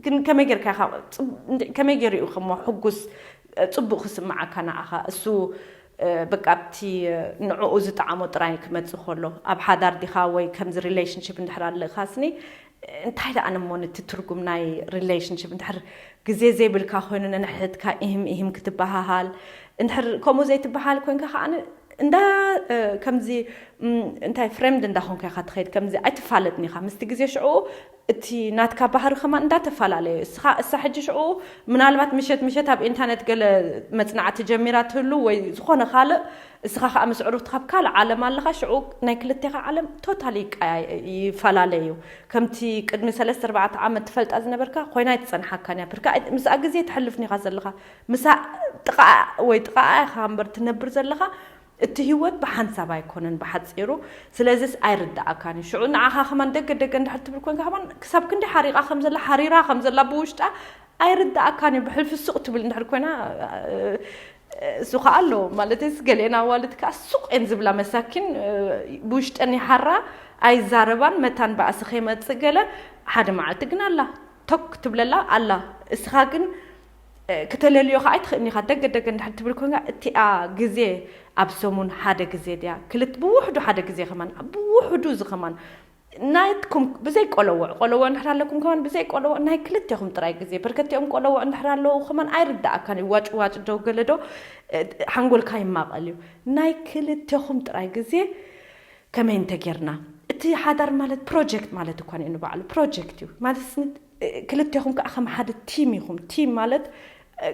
ግን ከመይ ጌርካ ኢኻ፣ ከመይ ገይሩ እዩ ከሞ ሕጉስ፣ ጽቡቕ ክስምዓካ ንዓኻ? እሱ በቃ ኣብቲ ንዕኡ ዝጠዓሞ ጥራይ ክመጽእ ከሎ፣ ኣብ ሓዳር ዲኻ ወይ ከምዚ ሪሌሽንሽፕ እንድሕር ኣለኻስኒ፣ እንታይ ደኣ እሞ ነቲ ትርጉም ናይ ሪሌሽንሽፕ እንድሕር ግዜ ዘይብልካ ኮይኑ፣ ነንሕድሕድካ ኢህም ኢህም ክትበሃሃል፣ እንድሕር ከምኡ ዘይትበሃል ኮንካ ከኣ እንዳ ከምዚ እንታይ ፍሬምድ እንዳኾንካ ኢኻ ትኸይድ፣ ከምዚ ኣይትፋለጥን ኢኻ። ምስቲ ግዜ ሽዑ እቲ ናትካ ባህሪ ከማን እንዳተፈላለየ፣ እስኻ እሳ ሕጂ ሽዑ ምናልባት ምሸት ምሸት ኣብ ኢንተርነት ገለ መጽናዕቲ ጀሚራ ትህሉ ወይ ዝኾነ ካልእ፣ እስኻ ከኣ ምስ ዕሩኽትኻ ኣብ ካልእ ዓለም ኣለኻ። ሽዑ ናይ ክልቴኻ ዓለም ቶታሊ ይፈላለየ እዩ። ከምቲ ቅድሚ ሰለስተ ኣርባዕተ ዓመት ትፈልጣ ዝነበርካ ኮይና ኣይትጸንሓካን እያ። ብርካ ምስኣ ግዜ ትሕልፍን ኢኻ ዘለኻ። ምስኣ ጥቓኣ ወይ ጥቓኣ ኢኻ እምበር ትነብር ዘለኻ። እቲ ህይወት ብሓንሳብ ኣይኮነን ብሓጺሩ። ስለዚስ ኣይርድኣካን እዩ። ሽዑ ንዓኻ ከማን ደገ ደገ እንድሕር ትብል ኮንካ ከማን ክሳብ ክንደይ ሓሪቓ ከም ዘላ፣ ሓሪራ ከም ዘላ ብውሽጣ ኣይርድኣካን እዩ። ብሕልፊ ሱቕ ትብል እንድሕር ኮይና እሱ ከዓ ኣሎ ማለት ስ ገሊአን ኣዋልድ ከዓ ሱቕ እየን ዝብላ መሳኪን ብውሽጠን ይሓራ ኣይዛረባን መታን ባእሲ ከይመፅእ ገለ ሓደ መዓልቲ ግን ኣላ ቶክ ትብለላ ኣላ። እስኻ ግን ክተለልዮ ከዓ ኣይትኽእልን ኢኻ። ደገ ደገ እንድሕር ትብል ኮይንካ እቲኣ ግዜ ኣብ ሰሙን ሓደ ግዜ ድያ ክልት ብውሕዱ ሓደ ግዜ ከማን ብውሕዱ እዚ ከማን ናትኩም ብዘይ ቆለዎዕ ቆለዎዕ እንድሕር ኣለኩም ከማን ብዘይ ቆለዎዕ ናይ ክልቴኹም ጥራይ ግዜ በርከቲኦም ቆለዎዕ እንድሕር ኣለዉ ከማን ኣይርዳእካን እዩ። ዋጭ ዋጭ ዶ ገለ ዶ ሓንጎልካ ይማቐል እዩ። ናይ ክልቴኹም ጥራይ ግዜ ከመይ እንተጌርና እቲ ሓዳር ማለት ፕሮጀክት ማለት እኳ ንባዕሉ ፕሮጀክት እዩ ማለት ክልቴኹም ከዓ ከም ሓደ ቲም ኢኹም። ቲም ማለት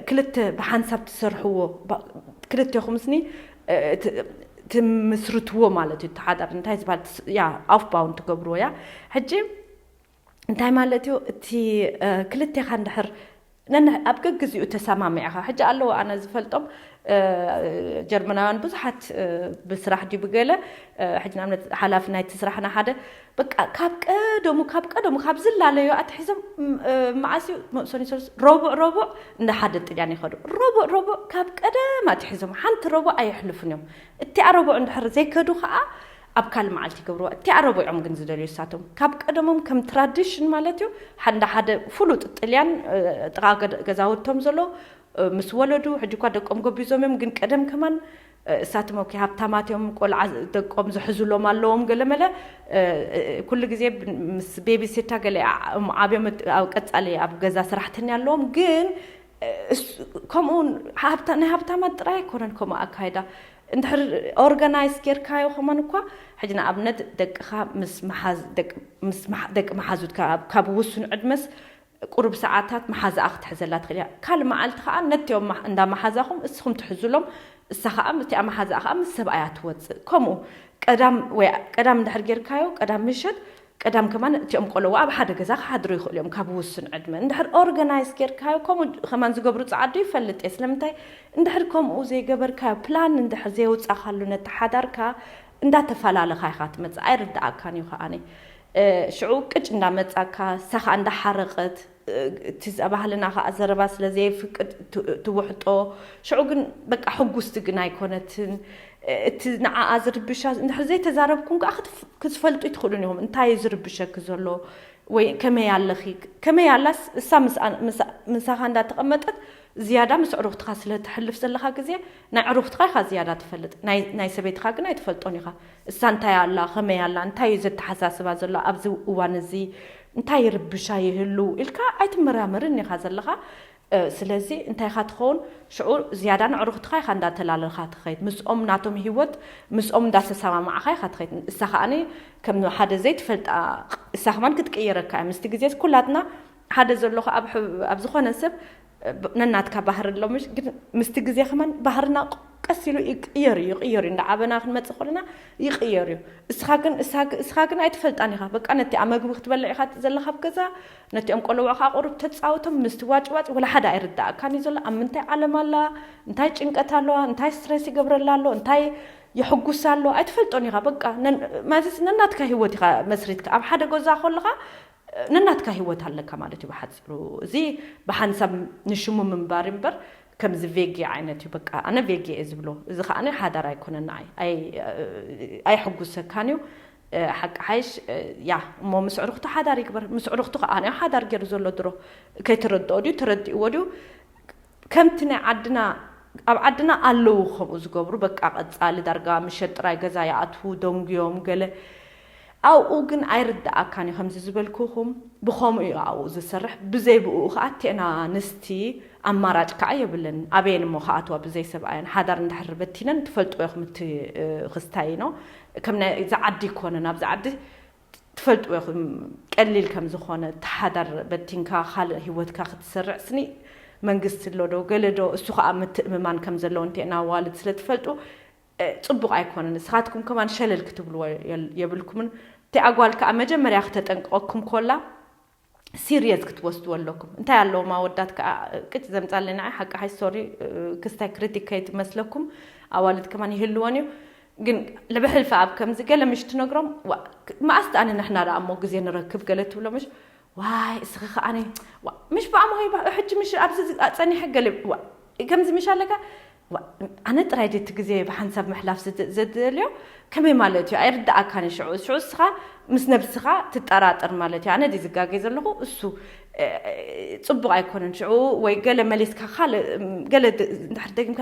ክልተ ብሓንሳብ ትሰርሕዎ ክልቴኹም ስኒ ትምስርትዎ ማለት እዩ። ተሓዳር እንታይ ዝበሃል ያ ኣፍ ባውን ትገብርዎ ያ። ሕጂ እንታይ ማለት እዩ እቲ ክልቴኻ እንድሕር ነን ኣብ ገግዚኡ ተሰማሚዕኻ ሕጂ ኣለዎ ኣነ ዝፈልጦም ጀርመናውያን ብዙሓት ብስራሕ ድዩ ብገለ ሕጂ ንኣብነት ሓላፊ ናይቲ ስራሕና ሓደ በቃ ካብ ቀደሙ ካብ ቀደሙ ካብ ዝላለዩ ኣትሒዞም መዓስ እዩ ሰኒ ሰሉስ ረቡዕ ረቡዕ እንዳ ሓደ ጥልያን ይኸዱ ረቡዕ ረቡዕ ካብ ቀደም ኣትሒዞም ሓንቲ ረቡዕ ኣየሕልፉን እዮም። እቲኣ ረቡዕ እንድሕር ዘይከዱ ከዓ ኣብ ካልእ መዓልቲ ይገብርዋ። እቲኣ ረቡዕ እዮም ግን ዝደልዩ እሳቶም ካብ ቀደሞም ከም ትራዲሽን ማለት እዩ። ሓንዳ ሓደ ፍሉጥ ጥልያን ጥቓ ገዛውቶም ዘሎ ምስ ወለዱ ሕጂ እኳ ደቆም ገቢዞም እዮም ግን ቀደም ከማን እሳቶም ኦኬ ሃብታማት እዮም ቆልዓ ደቆም ዝሕዙሎም ኣለዎም ገለመለ ኩሉ ግዜ ምስ ቤቢ ሲታ ገለ ዓብዮም ኣብ ቀጻሊ ኣብ ገዛ ስራሕተኛ ኣለዎም ግን ከምኡ ናይ ሃብታማት ጥራይ ኣይኮነን ከምኡ ኣካይዳ እንድሕር ኦርጋናይዝ ጌርካዮ ከማን እኳ ሕጂ ንኣብነት ደቅኻ ምስ መሓዝ ደቂ መሓዙትካ ካብ ውሱን ዕድመስ ቁሩብ ሰዓታት መሓዛኣ ክትሕዘላ ትኽእል እያ። ካልእ መዓልቲ ከዓ ነቲኦም እንዳ መሓዛኹም እስኹም ትሕዙሎም እሳ ከዓ እቲኣ መሓዛኣ ከዓ ምስ ሰብኣያ ትወፅእ ከምኡ ቀዳም ወይ ቀዳም እንድሕር ጌርካዮ ቀዳም ምሸት ቀዳም ከማን እቲኦም ቆለዋ ኣብ ሓደ ገዛ ክሓድሩ ይኽእሉ እዮም ካብ ውሱን ዕድመ እንድሕር ኦርጋናይዝ ጌርካዮ ከምኡ ከማን ዝገብሩ ፀዓዱ ይፈልጥ እየ ስለምንታይ እንድሕር ከምኡ ዘይገበርካዮ ፕላን እንድሕር ዘየውፃእካሉ ነቲ ሓዳርካ እንዳተፈላለኻ ኢኻ ትመፅእ ኣይርድኣካን እዩ ከዓኒ ሽዑ ቅጭ እንዳመፃካ ሳኻ እንዳሓረቐት እቲ ባህልና ከዓ ዘረባ ስለ ዘየፍቅድ ትውሕጦ ሽዑ ግን በቃ ሕጉስቲ ግን ኣይኮነትን እቲ ንዓኣ ዝርብሻ እንድሕር ዘይተዛረብኩም ከዓ ክትፈልጡ ይትኽእሉን ኢኹም እንታይ እዩ ዝርብሸኪ ዘሎ ወይ ከመይ ኣለኺ ከመይ ኣላስ እሳ ምሳኻ እንዳተቐመጠት ዝያዳ ምስ ዕሩኽትኻ ስለ ትሕልፍ ዘለኻ ግዜ ናይ ዕሩኽትኻ ኢኻ ዝያዳ ትፈልጥ ናይ ሰበይትኻ ግን ኣይትፈልጦን ኢኻ እሳ እንታይ ኣላ ከመይ ኣላ እንታይ እዩ ዘተሓሳስባ ዘሎ ኣብዚ እዋን እዚ እንታይ ይርብሻ ይህሉ ኢልካ ኣይትመራመርን ኢኻ ዘለኻ ስለዚ እንታይ ኢኻ ትኸውን ሽዑ ዝያዳ ንዕሩኽትኻ ኢኻ እንዳተላለልካ ትኸይድ ምስኦም ናቶም ህይወት ምስኦም እንዳተሰማማዕኻ ኢኻ ትኸይድ እሳ ከዓኒ ከም ሓደ ዘይትፈልጣ እሳ ከማን ክትቅየረካ እያ ምስቲ ግዜ ኩላትና ሓደ ዘሎ ኣብ ዝኾነ ሰብ ነናትካ ባህሪ ኣሎ፣ ምሽ ግን ምስቲ ግዜ ከማን ባህርና ቀስ ኢሉ ይቅየር እዩ፣ ይቅየር እዩ። እንዳዓበና ክንመጽእ ከለና ይቅየር እዩ። እስኻ ግን፣ እሳ ግ-፣ እስኻ ግን ኣይትፈልጣን ኢኻ። በቃ ነቲ ኣብ መግቢ ክትበልዕ ኢኻ ዘለኻ ኣብ ገዛ፣ ነቲኦም ቆልዑ ከዓ ቁሩብ ተጻውቶም፣ ምስቲ ዋጭዋጭ ወላ ሓደ ኣይርዳእካን እዩ ዘሎ። ኣብ ምንታይ ዓለም ኣላ፣ እንታይ ጭንቀት ኣለዋ፣ እንታይ ስትሬስ ይገብረላ ኣሎ፣ እንታይ የሕጉሳ ኣሎ ኣይትፈልጦን ኢኻ። በቃ ነን-፣ ማለትስ ነናትካ ህይወት ኢኻ መስሪትካ። ኣብ ሓደ ገዛ ከለኻ ነናትካ ህይወት ኣለካ ማለት እዩ ብሓፂሩ። እዚ ብሓንሳብ ንሽሙ ምንባር እምበር ከምዚ ቬጌ ዓይነት እዩ። በቃ ኣነ ቬጌ እየ ዝብሎ። እዚ ከዓ ሓዳር ኣይኮነን ንዓይ። ኣይ-፣ ኣይሕጉሰካን እዩ። ሓቂ ሓይሽ፣ ያ እሞ ምስ ዕሩኽቱ ሓዳር ይግበር። ምስ ዕሩኽቱ ከዓ ኣነ ሓዳር ገይሩ ዘሎ ድሮ ከይተረድኦ ድዩ ተረዲእዎ ድዩ? ከምቲ ናይ ዓድና፣ ኣብ ዓድና ኣለዉ ከምኡ ዝገብሩ፣ በቃ ቀጻሊ ዳርጋ ምሸት ጥራይ ገዛ ይኣትዉ፣ ደንጉዮም ገለ። ኣብኡ ግን ኣይርድኣካን እዩ። ከምዚ ዝበልኩኹም ብኸምኡ እዩ ኣብኡ ዝሰርሕ። ብዘይ ብኡ ኸኣ እተን ኣንስቲ ኣማራጭ ከኣ የብለን። ኣበየን እሞ ክኣትዋ ብዘይ ሰብኣየን? ሓዳር እንድሕር በቲነን ትፈልጥዎ ኢኹም እቲ፣ እ፣ ክስታይ ነው። ከም ናይ፣ እዚ ዓዲ ይኮነን፣ ኣብዚ ዓዲ ትፈልጥዎ ኢኹም ቀሊል ከም ዝኾነ። እቲ ሓዳር በቲንካ ካልእ ህይወትካ ክትሰርዕ ስኒ መንግስቲ ኣሎ ዶ ገለ ዶ? እሱ ኸኣ ምትእምማን ከም ዘለዎ እንተ ኣዋልድ ስለ ትፈልጡ፣ እ፣ ጽቡቕ ኣይኮነን። ንስኻትኩም ከማን ሸለል ክትብልዎ የል-፣ የብልኩምን። እቲ ኣጓል ከኣ መጀመርያ ክተጠንቅቐኩም ኮላ ሲሪየስ ክትወስድዎ ኣለኩም። እንታይ ኣለዎም ኣወዳት ከኣ ቅጭ ዘምጻለይ ንዓይ ሓቂ ሓይ ሶሪ፣ እ፣ ክስታይ ክሪቲክ ከይትመስለኩም ኣዋልድ ከማን ይህልወን እዩ። ግን ልብሕልፊ ኣብ ከምዚ ገለ ምሽ ትነግሮም፣ ዋ፣ ክ-፣ መኣስ ኣነ ንሕና ደኣ እሞ ግዜ ንረክብ ገለ ትብሎ ምሽ፣ ዋይ እስኺ ከኣ ኣነ፣ ዋ፣ ምሽ ብኣሞ ይባ-፣ ሕጂ ምሽ ኣብዚ ዝ-፣ ጸኒሐ ገለ፣ ዋ፣ ከምዚ ምሽ ኣለካ፣ ዋ፣ ኣነ ጥራይ ድየ እቲ ግዜ ብሓንሳብ ምሕላፍ ዝድ-፣ ዘድልዮ? ከመይ ማለት እዩ? ኣይርድኣካን እዩ ሽዑ። ሽዑ እስኻ ምስ ነብስኻ ትጠራጠር ማለት እዩ። ኣነ ድየ ዝጋገ ዘለኹ? እሱ፣ እ፣ ጽቡቕ ኣይኮነን። ሽዑ ወይ ገለ መሊስካ ካልእ፣ እም፣ ገለ ድ-፣ እንድሕር ደጊምካ፣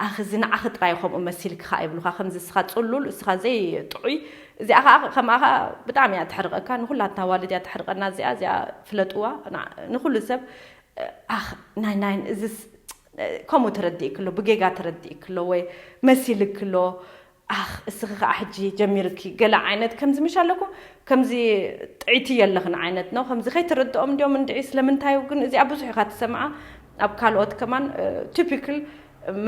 ኣኺ እዚ ንዓኺ ጥራይ ከምኡ መሲልኪ ኸኣ ይብሉኻ። ከምዚ እስኻ ጽሉል፣ እስኻ ዘይጥዑይ፣ እዚኣ ኸኣ ከምኣ ኸኣ ብጣዕሚ እያ ተሕርቐካ። ንኹላትና ኣዋልድ እያ ተሕርቐና እዚኣ፣ እዚኣ ፍለጥዋ። ና-፣ ንኹሉ ሰብ፣ ኣኽ፣ ናይ፣ ናይ፣ እዝስ፣ ከምኡ ተረዲእክሎ፣ ብጌጋ ተረዲእክሎ ወይ መሲልክሎ፣ ኣኽ፣ እስኺ ኸኣ ሕጂ ጀሚርኪ፣ ገለ ዓይነት ከምዚ ምሽ ኣለኩም፣ ከምዚ ጥዕይቲ የለኽን ዓይነት ነው። ከምዚ ከይትርድኦም እንዲዮም እንድዒ፣ ስለምንታይ ግን እዚኣ ብዙሕ ኢኻ ትሰምዓ። ኣብ ካልኦት ከማን፣ እ፣ ቲፒክል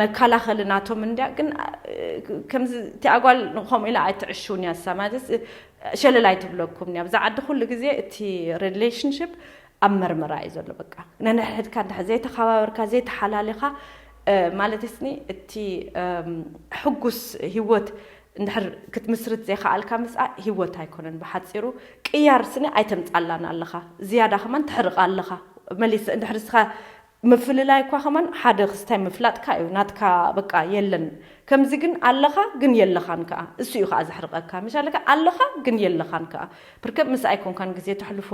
መከላኸሊ ናቶም እንድያ። ግን፣ እ፣ ከምዚ እቲ ኣጓል ከምኡ ኢላ ኣይትዕሽውን እያ፣ እሳ ማለት፣ እ፣ ሸለል ኣይትብለኩም እያ። ብዛ ዓዲ ኩሉ ግዜ እቲ ሪሌሽንሽፕ ኣብ መርመራ እዩ ዘሎ። በቃ ነንሕድሕድካ እንድሕር ዘይተኸባበርካ፣ ዘይተሓላሊኻ፣ እ፣ ማለት ስኒ እቲ፣ እም፣ ሕጉስ ህይወት እንድሕር ክትምስርት ዘይከኣልካ ምስኣ ህይወት ኣይኮነን። ብሓጺሩ ቅያር ስኒ ኣይተምጻላን ኣለኻ። ዝያዳ ከማን ትሕርቕ ኣለኻ። መሊስ እንድሕር እስኻ ምፍልላይ እኳ ከማን ሓደ ክስታይ ምፍላጥካ እዩ። ናትካ በቃ የለን። ከምዚ ግን ኣለኻ ግን የለኻን ከኣ። እሱ እዩ ከኣ ዘሕርቐካ። ምሽ ኣለካ ኣለኻ ግን የለኻን ከኣ። ብርከ ምስ ኣይኮንካን ግዜ ተሕልፎ፣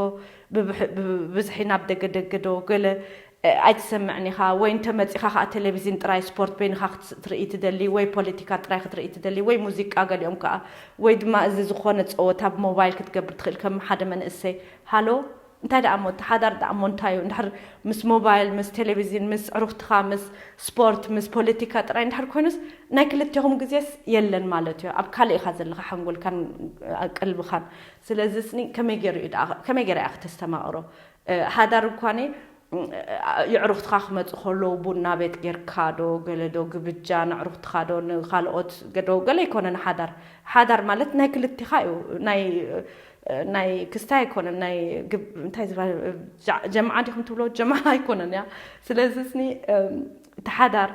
ብብሕ-፣ ብብዝሒ ናብ ደገ ደገ ዶ ገለ፣ እ፣ ኣይትሰምዕን ኢኻ። ወይ እንተ መጺኻ ከኣ ቴሌቪዝን ጥራይ ስፖርት በይንኻ ክትስ-፣ ትርኢ ትደሊ፣ ወይ ፖለቲካ ጥራይ ክትርኢ ትደሊ፣ ወይ ሙዚቃ ገሊኦም ከኣ፣ ወይ ድማ እዚ ዝኾነ ጸወታ ብሞባይል ክትገብር ትኽእል ከም ሓደ መንእሰይ። ሃሎ፣ እንታይ ደኣ እሞ፣ እቲ ሓዳር ደኣ እሞ እንታይ እዩ? እንድሕር ምስ ሞባይል፣ ምስ ቴሌቪዝን፣ ምስ ዕሩኽትኻ፣ ምስ ስፖርት፣ ምስ ፖለቲካ ጥራይ እንድሕር ኮይኑስ፣ ናይ ክልቴኹም ግዜስ የለን ማለት እዩ። ኣብ ካልእ ኢኻ ዘለኻ፣ ሓንጎልካን ቀልብኻን። ስለዚ ስኒ ከመይ ገይሩ እዩ ደኣ፣ ከመይ ገይራ እያ ክተስተማቕሮ? እ፣ ሓዳር እኳኒ፣ እ፣ የዕሩኽትኻ ክመጹ ከለዉ ቡና ቤት ጌርካ ዶ፣ ገለ ዶ ግብጃ፣ ንዕሩኽትኻ ዶ፣ ንኻልኦት ገዶ፣ ገለ ኣይኮነን ሓዳር። ሓዳር ማለት ናይ ክልቴኻ እዩ። ናይ፣ እ፣ ናይ ክስታይ ኣይኮነን፣ ናይ ግብ-፣ እንታይ ዝበሃል፣ ጃ-፣ ጀምዓ ዲኹም ትብሎ? ጀምዓ ኣይኮነን እያ። ስለዚ ስኒ፣ እም፣ እቲ ሓዳር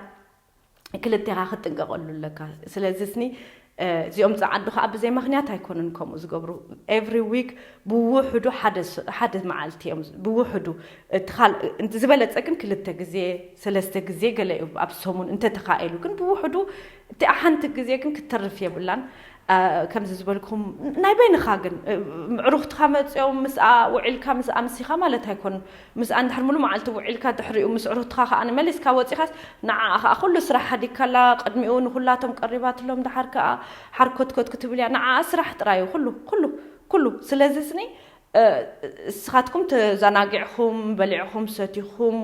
ክልቴኻ ክትጥንቀቐሉ ኣለካ። ስለዚ ስኒ፣ እ፣ እዚኦም ጸዓዱ ኸኣ ብዘይ ምኽንያት ኣይኮኑን ከምኡ ዝገብሩ። ኤቭሪ ዊክ ብውሕዱ ሓደ ስ-፣ ሓደ መዓልቲ እዮም ዝ-፣ ብውሕዱ። እቲ ካል-፣ እንት-፣ ዝበለጸ ግን ክልተ ግዜ፣ ሰለስተ ግዜ ገለ እዩ ኣብ ሰሙን እንተተኻኢሉ። ግን ብውሕዱ እቲኣ ሓንቲ ግዜ ግን ክትተርፍ የብላን። እ፣ ከምዚ ዝበልኩም ናይ በይንኻ ግን፣ እ፣ ዕሩኽትኻ መጺኦም ምስኣ ውዒልካ ምስኣ ኣምሲኻ ማለት ኣይኮኑን። ምስኣ እንድሕር ሙሉ መዓልቲ ውዒልካ ድሕሪኡ ምስ ዕሩኽትኻ ከኣ ንመሊስካ ወጺኻስ ንዓኣ ከኣ ኩሉ ስራሕ ሃዲግካላ፣ ቅድሚኡ ንኹላቶም ቀሪባትሎም፣ ደሓር ከኣ ሓርኮትኮት ክትብል እያ። ንዓኣ ስራሕ ጥራይ እዩ ኩሉ፣ ኩሉ፣ ኩሉ። ስለዚ ስኒ፣ እ፣ እስኻትኩም ተዘናጊዕኹም፣ በሊዕኹም፣ ሰቲኹም፣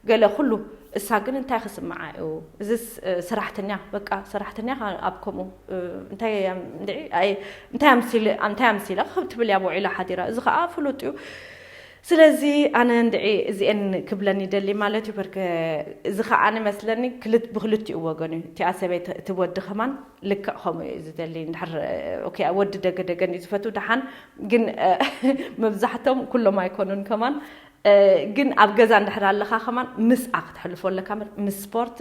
ገለ ኩሉ። እሳ ግን እንታይ ክስምዓ እዩ? እዝስ፣ እ፣ ሰራሕተኛ፣ በቃ ሰራሕተኛ ከ-፣ ኣብ ከምኡ፣ እ፣ እንታይ እያ እንድዒ፣ ኣይ፣ እንታይ ኣምሲለ፣ እንታይ ኣምሲለ ክትብል እያ ውዒላ ሓዲራ። እዚ ከኣ ፍሉጥ እዩ። ስለዚ ኣነ እንድዒ እዚኤን ክብለን ይደሊ ማለት እዩ። በርከ እዚ ከኣ መስለኒ ክልት ብክልቲኡ ወገን እዩ። እቲኣ ሰበይቲ እቲ ወዲ ከማን ልክዕ ከምኡ እዩ ዝደሊ። እንድሕር ኦኬ፣ ወዲ ደገ ደገን እዩ ዝፈቱ ደሓን፣ ግን መብዛሕቶም ኩሎም ኣይኮኑን ከማን። ግን ኣብ ገዛ እንድሕር ኣለኻ ከማን ምስኣ ክትሕልፎ ኣለካ። ምስ ስፖርት፣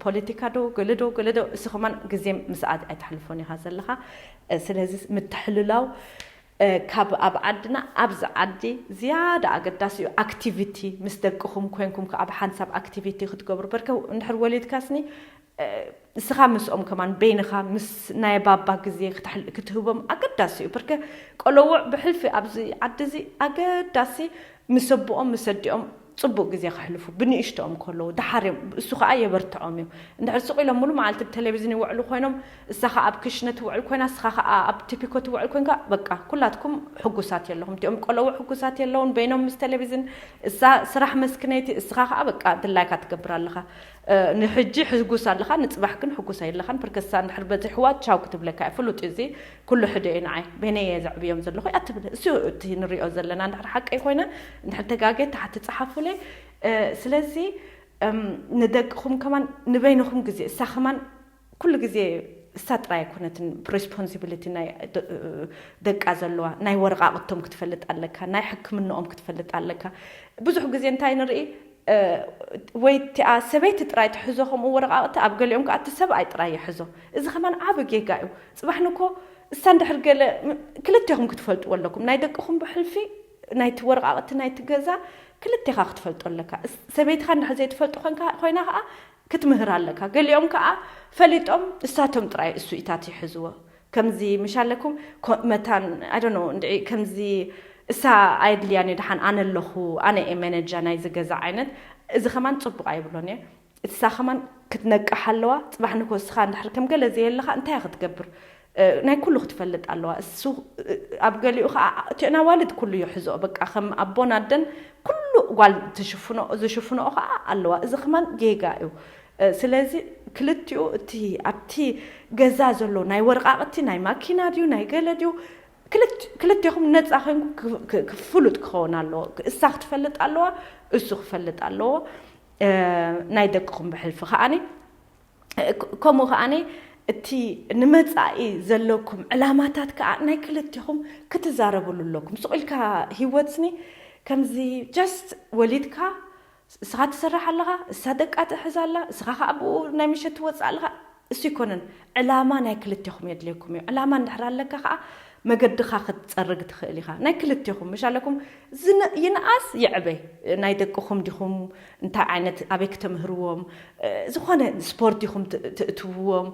ፖለቲካ ዶ ገለ ዶ ገለ ዶ፣ እሱ ከማን ግዜ ምስኣ ኣይተሕልፎን ኢኻ ዘለኻ። ስለዚ ምትሕልላው ካብ ኣብ ዓድና ኣብዚ ዓዲ ዝያዳ ኣገዳሲ እዩ። ኣክቲቪቲ ምስ ደቅኹም ኮይንኩም ከኣ ብሓንሳብ ኣክቲቪቲ ክትገብሩ። በርከ እንድሕር ወሊድካስኒ እስኻ ምስኦም ከማን በይንኻ ምስ ናይ ባባ ግዜ ክትህቦም ኣገዳሲ እዩ። በርከ ቆለውዕ ብሕልፊ ኣብዚ ዓዲ እዚ ኣገዳሲ ምስ ኣቦኦም ምስ ኣዲኦም ጽቡቕ ግዜ ከሕልፉ ብንእሽተኦም ከለዉ፣ ደሓር እዮም እሱ ከኣ የበርትዖም እዩ። እንድሕር ስቕ ኢሎም ሙሉ መዓልቲ ብቴሌቪዝን ይውዕሉ ኮይኖም፣ እሳ ከኣ ኣብ ክሽነ ትውዕል ኮይና፣ እስኻ ከኣ ኣብ ቲፒኮ ትውዕል ኮይንካ፣ በቃ ኩላትኩም ሕጉሳት የለኹም። እቲኦም ቆለዉ ሕጉሳት የለውን በይኖም ምስ ቴሌቪዝን። እሳ ስራሕ መስክነይቲ፣ እስኻ ከኣ በቃ ድላይካ ትገብር ኣለኻ። ንሕጂ ሕጉስ ኣለኻ፣ ንጽባሕ ግን ሕጉስ ኣይለኻን። ፕርከሳ እንድሕር በዚሕዋ ቻው ክትብለካ እያ። ፍሉጥ እዩ እዚ። ኩሉ ሕደ እዩ ንዓይ፣ በይነይ እየ ዘዕብዮም ዘለኹ እያ ትብል። እሱ እቲ ንሪኦ ዘለና እንድሕር ሓቀይ ኮይነ፣ እንድሕር ተጋጌ ታሕቲ ጸሓፉለይ። ስለዚ ንደቅኹም ከማን ንበይንኹም ግዜ፣ እሳ ከማን ኩሉ ግዜ እሳ ጥራይ ኣይኮነትን ሬስፖንሲቢሊቲ ናይ ደቃ ዘለዋ። ናይ ወረቃቅቶም ክትፈልጥ ኣለካ፣ ናይ ሕክምንኦም ክትፈልጥ ኣለካ። ብዙሕ ግዜ እንታይ ንርኢ፣ ወይ እቲኣ ሰበይቲ ጥራይ ትሕዞ ከምኡ ወረቃቅቲ፣ ኣብ ገሊኦም ከዓ እቲ ሰብኣይ ጥራይ ይሕዞ። እዚ ከማን ዓቢ ጌጋ እዩ። ጽባሕ ንኮ እሳ እንድሕር ገለ ክልቴኹም ክትፈልጥዎ ኣለኩም። ናይ ደቅኹም ብሕልፊ ናይቲ ወረቃቅቲ ናይቲ ገዛ ክልቴኻ ክትፈልጦ ኣለካ። ሰበይትኻ እንድሕር ዘይትፈልጦ ኮይና ከዓ ክትምህር ኣለካ። ገሊኦም ከዓ ፈሊጦም እሳቶም ጥራይ እሱ ኢታት ይሕዝዎ። ከምዚ ምሽ ኣለኩም መታን ኣይ ዶንት ኖ እንድዒ ከምዚ እሳ ኣየድልያን እዩ ደሓን ኣነ ኣለኹ ኣነ እየ መነጃ ናይዚ ገዛ ዓይነት። እዚ ከማን ጽቡቕ ኣይብሎን እየ። እሳ ከማን ክትነቅሕ ኣለዋ። ጽባሕ ንኮ እስኻ እንድሕር ከም ገለ ዘየለኻ እንታይ ክትገብር? ናይ ኩሉ ክትፈልጥ ኣለዋ። እሱ ኣብ ገሊኡ ከዓ እቲኦን ኣዋልድ ኩሉ ይሕዝኦ። በቃ ከም ኣቦን ኣደን ኩሉ ጓል ትሽፍኖ ዝሽፍኖኦ ከዓ ኣለዋ። እዚ ከማን ጌጋ እዩ። ስለዚ ክልቲኡ እቲ ኣብቲ ገዛ ዘሎ ናይ ወረቃቅቲ ናይ ማኪና ድዩ ናይ ገለ ድዩ ክልቴኹም ነፃ ኮይንኩም ፍሉጥ ክኸውን ኣለዎ። እሳ ክትፈልጥ ኣለዋ፣ እሱ ክፈልጥ ኣለዎ። ናይ ደቅኹም ብሕልፊ ከዓኒ ከምኡ ከዓኒ እቲ ንመፃኢ ዘለኩም ዕላማታት ከዓ ናይ ክልቴኹም ክትዛረብሉ ኣለኩም። ስቕ ኢልካ ህይወት ስኒ ከምዚ ጀስት ወሊድካ እስኻ ትሰርሕ ኣለኻ፣ እሳ ደቃ ትሕዝ ኣላ፣ እስኻ ከዓ ብኡ ናይ ምሸት ትወፅእ ኣለኻ። እሱ ይኮነን። ዕላማ ናይ ክልቴኹም የድልየኩም እዩ። ዕላማ እንድሕር ኣለካ ከዓ መገድኻ ክትፀርግ ትኽእል ኢኻ። ናይ ክልቴኹም ምሽ ኣለኩም ይንኣስ ይዕበይ ናይ ደቅኹም ዲኹም እንታይ ዓይነት ኣበይ ክተምህርዎም ዝኾነ ስፖርት ዲኹም ትእትውዎም